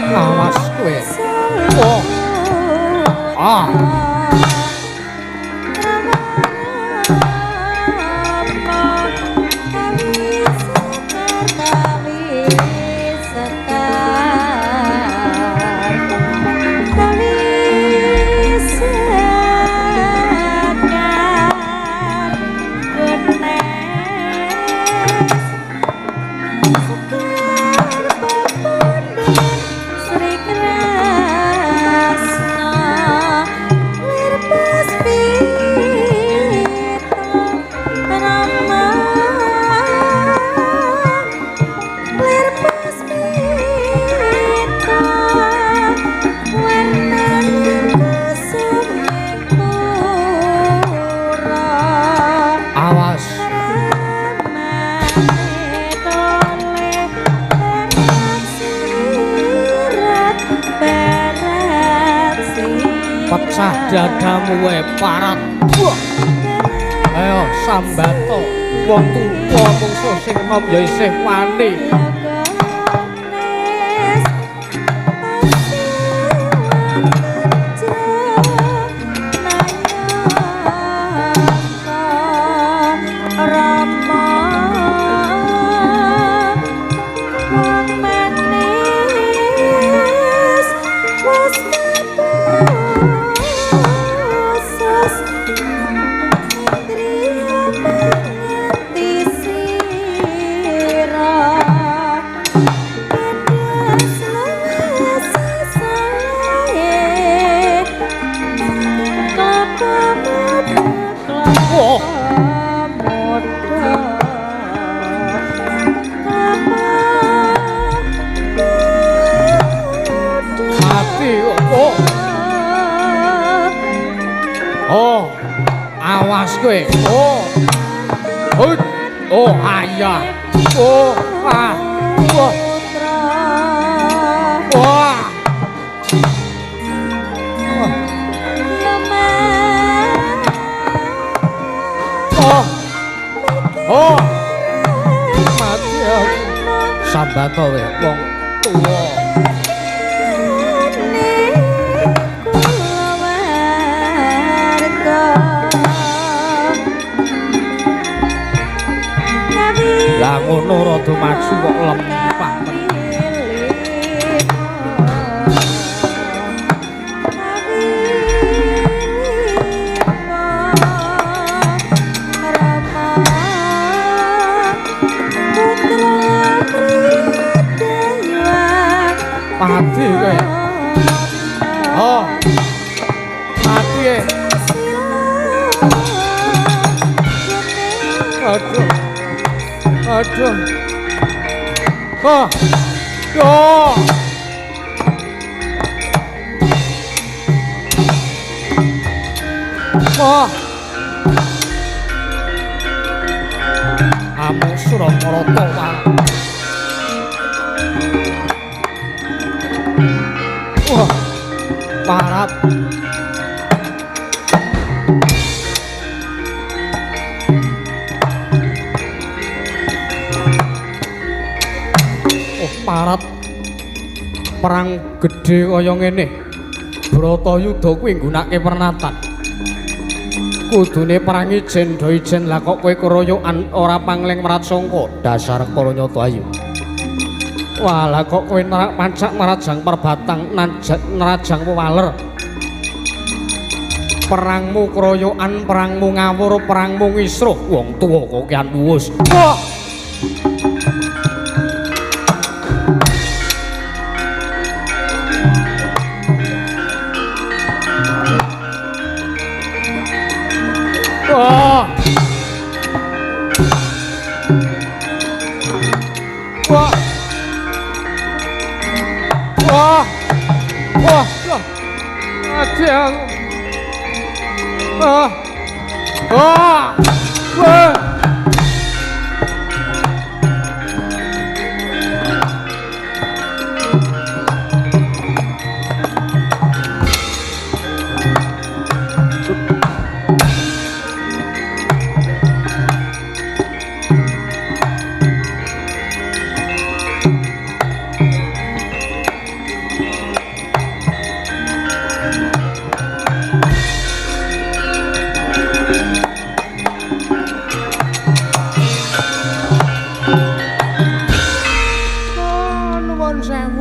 Awas kowe. Oh. Ah. Awas. Pecah dadamu wae parat. Ayo sambato wong tuwa mungsuh sing enom ya isih wani. Oh, awas kowe. Oh. Oh, oh ayah. Oh, ah. Wah. Wah. Oh. Oh. Sambato we wong tuwa. Lah ngono rada maju kok lempah. Mati kowe. Oh. Mati e. Aduh. Aduh. Oh. Yo. Oh. Amuk Surakarta wae. Wah, parat. Oh, parat. Perang gedhe kaya ngene. Bratayuda kuwi nggunakake pernatan. Kudune perang ijen do ijen, lah kok kowe keroyokan ora pangling mratsangka, dasar kala nyata ayu. Walah kok kowe pancak marajang perbatang nerajang wewaler. Perangmu keroyokan, perangmu ngawur, perangmu ngisruh, wong tuwa kok kian uwus. Wah. Wah. Wah. Wah, wah, wah, aduh, ah, ah, wah.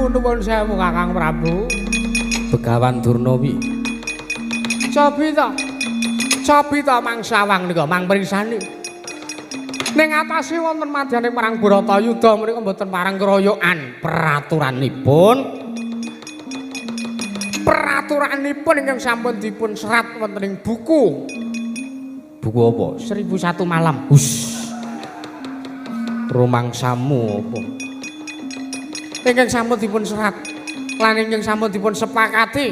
Nuwun sewu Kakang Prabu. Begawan Durna wi. Cobi ta. Cobi ta mang sawang nika mang mriksani. Ning atase wonten madyaning perang Bratayuda menika mboten parang keroyokan. Peraturanipun ingkang sampun dipun serat wonten ing buku. Buku apa? 1001 Malam. Hus. Rumangsamu apa? Ingkang sampun dipun serat lan ingkang sampun dipun sepakati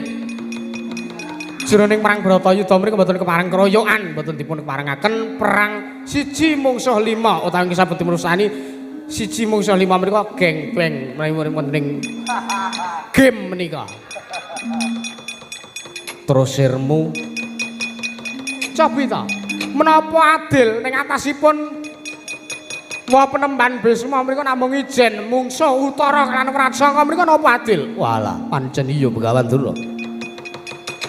jroning perang Bratayuda mriku mboten kepareng keroyokan, mboten dipun keparengaken perang 1 mungsuh 5 utawi ingkang sampun dipun rusani 1 mungsuh 5 menika geng beng menawi wonten ing game menika. Terus sirmu cobi ta menapa adil ning atasipun Wah penemban Bisma mriku namung ijen mungsuh Utara lan Wratsangka mriku napa adil? Walah, pancen iya Begawan Durna.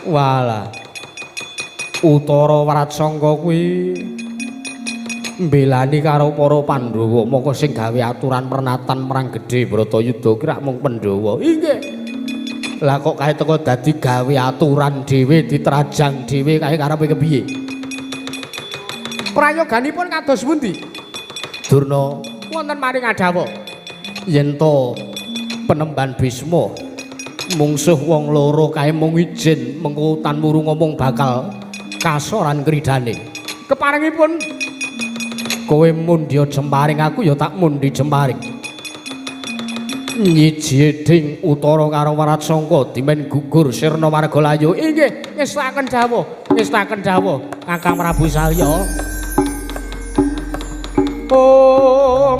Walah. Utara Wratsangka kuwi mbelani karo para Pandhawa, mongko sing gawe aturan pernatan perang gedhe Bratayuda ki rak mung Pandhawa. Inggih. Lah kok kae teko dadi gawe aturan dhewe diterajang dhewe kae karepe kepiye? Prayoganipun kados pundi? Durna wonten maring adawa yen to penemban Bisma mungsuh wong loro kae mung ijin mengko tanmuru ngomong bakal kasoran kridane. Keparengipun kowe mundhi jemparing aku ya tak mundhi jemparing. Nyiji ding Utara karo Wratsangka dimen gugur sirna marga layu. Inggih, ngestakaken dawuh, ngestakaken dawuh Kakang Prabu Salya. Om.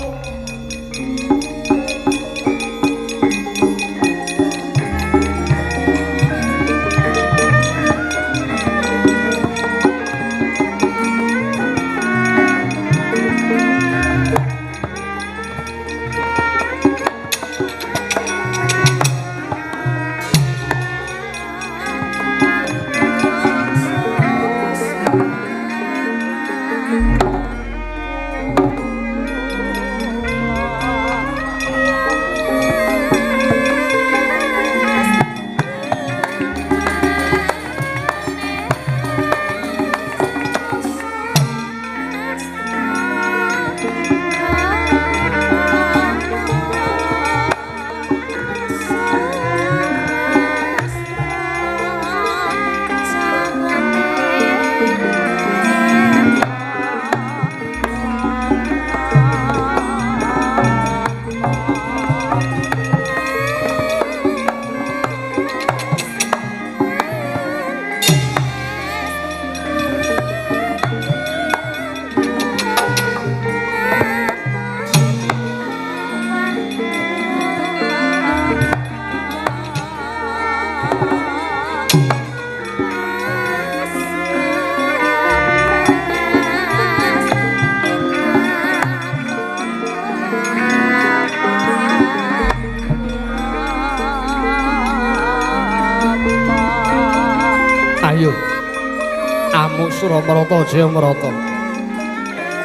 Amuk Suramarata Jayamarata.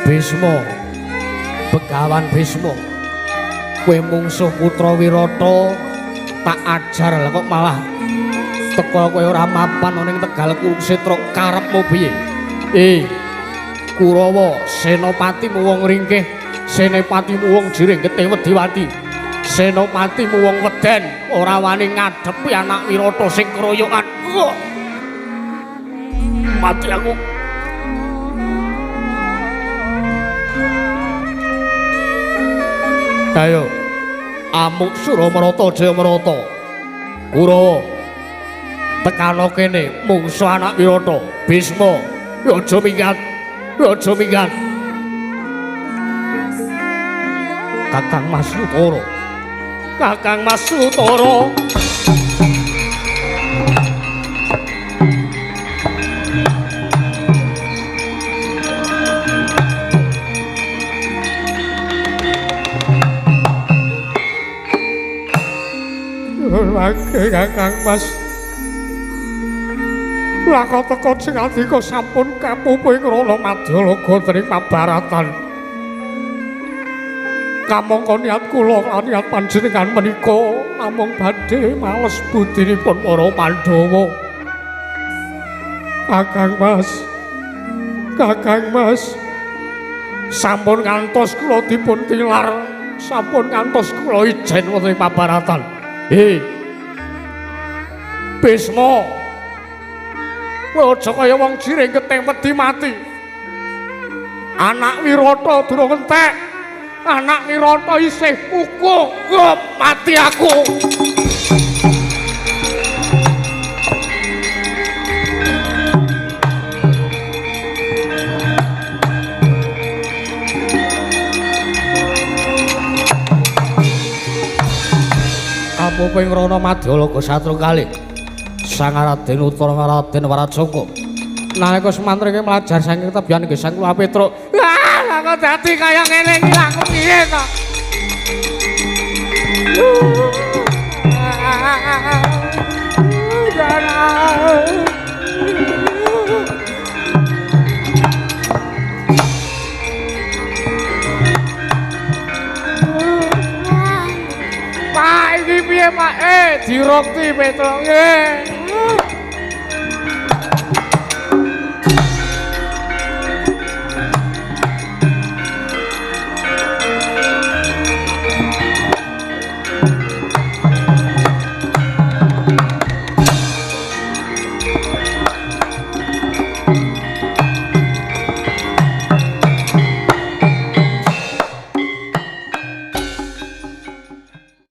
Bisma, Begawan Bisma, kowe mungsuh putra Wirata tak ajar lah kok malah teka kowe ora mapan ning Tegal Kurukshetra, karepmu piye? Kurawa, senopatimu wong ringkih, senopatimu wong jiring getih wedi-wadi, senopatimu wong weden ora wani ngadepi anak Wirata sing keroyokan. Mati aku. Ayo, amuk Suramarata Jayamarata. Kurawa, tekano kene mungsuh anak Wirata. Bisma, aja minggat, aja minggat. Kakang Mas Utara, Kakang Mas Utara. Kakang Mas, lakon teko sing andika sampun kapupu ing rana Madyalaga dening pabaratan. Kamangka niat kula lan niat panjenengan menika namung badhe males budinipun para Pandhawa. Kakang Mas, Kakang Mas, sampun ngantos kula dipun tilar, sampun ngantos kula ijen wonten ing pabaratan. Bisma, kowe aja kaya wong jiring getih wedi mati. Anak Wirata durung entek, anak Wirata isih kukuh, mati aku. Kapupu ing rana Madyalaga satru kalih Sang Raden Utara Raden Warajangka. Nalika semantrike mlajar saking tebihan nggih Sang Kula Petruk. Lah, lah kok dadi kaya ngene iki lha aku piye to? Pak iki piye Pak? Dirokti Petruk nggih.